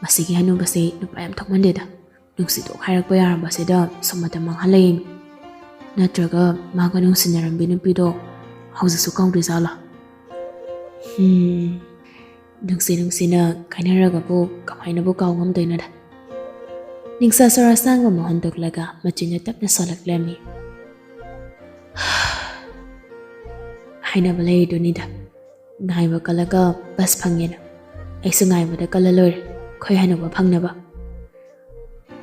ꯃꯁꯤꯒꯤ ꯍꯅꯨꯕꯁꯦ ꯅꯨꯄꯥ ꯌꯥꯝ ꯊꯣꯛꯃꯟꯗꯦꯗ꯫ ꯅꯨꯡꯁꯤꯗꯣꯛ ꯍꯥꯏꯔꯛꯄ ꯌꯥꯔꯕꯁꯤꯗ ꯁꯨꯝ ꯃꯇꯝ ꯃꯥꯡꯍꯜꯂꯛꯏꯃꯤ꯫ ꯅꯠꯇ꯭ꯔꯒ ꯃꯥꯒ ꯅꯨꯡꯁꯤꯅꯔꯝꯕꯤ ꯅꯨꯄꯤꯗꯣ ꯍꯧꯖꯤꯛꯁꯨ ꯀꯥꯎꯗ꯭ꯔꯤꯖꯥꯠꯂꯣ? ꯎꯝ, ꯅꯨꯡꯁꯤ ꯅꯨꯡꯁꯤꯅ ꯀꯥꯏꯅꯔꯒꯕꯨ ꯀꯃꯥꯏꯅꯕꯨ ꯀꯥꯎ ꯉꯝꯗꯣꯏꯅꯣꯗ? ꯅꯤꯡꯁꯥ ꯁꯣꯔ ꯑꯁꯥꯡꯕ ꯑꯃ ꯍꯣꯟꯗꯣꯛꯂꯒ ꯃꯆꯤꯟꯅ ꯇꯞꯅ ꯁꯣꯜꯂꯛꯂꯝꯃꯤ꯫ ꯍꯥꯏꯅꯕ ꯂꯩꯔꯤꯗꯨꯅꯤꯗ, ꯉꯥꯏꯕ ꯀꯜꯂꯒ ꯕꯁ ꯐꯪꯉꯦꯅ꯫ ꯑꯩꯁꯨ ꯉꯥꯏꯕꯗ ꯀꯜꯂ ꯂꯣꯏꯔꯦ, ꯑꯩꯈꯣꯏ ꯍꯅꯨꯕ ꯐꯪꯅꯕ꯫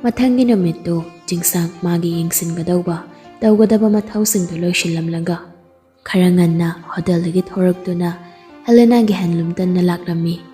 ꯃꯊꯪꯒꯤ ꯅꯨꯃꯤꯠꯇꯨ ꯆꯤꯡꯁꯥꯡ ꯃꯥꯒꯤ ꯌꯦꯡꯁꯤꯟꯒꯗꯧꯕ, ꯇꯧꯒꯗꯕ ꯃꯊꯧꯁꯤꯡꯗꯨ ꯂꯣꯏꯁꯤꯜꯂꯝꯂꯒ ꯈꯔ ꯉꯟꯅ ꯍꯣꯇꯦꯜꯗꯒꯤ ꯊꯣꯔꯛꯇꯨꯅ ꯍꯦꯂꯦꯅꯥꯒꯤ ꯍꯦꯟꯂꯨꯝ ꯇꯟꯅ ꯂꯥꯛꯂꯝꯃꯤ꯫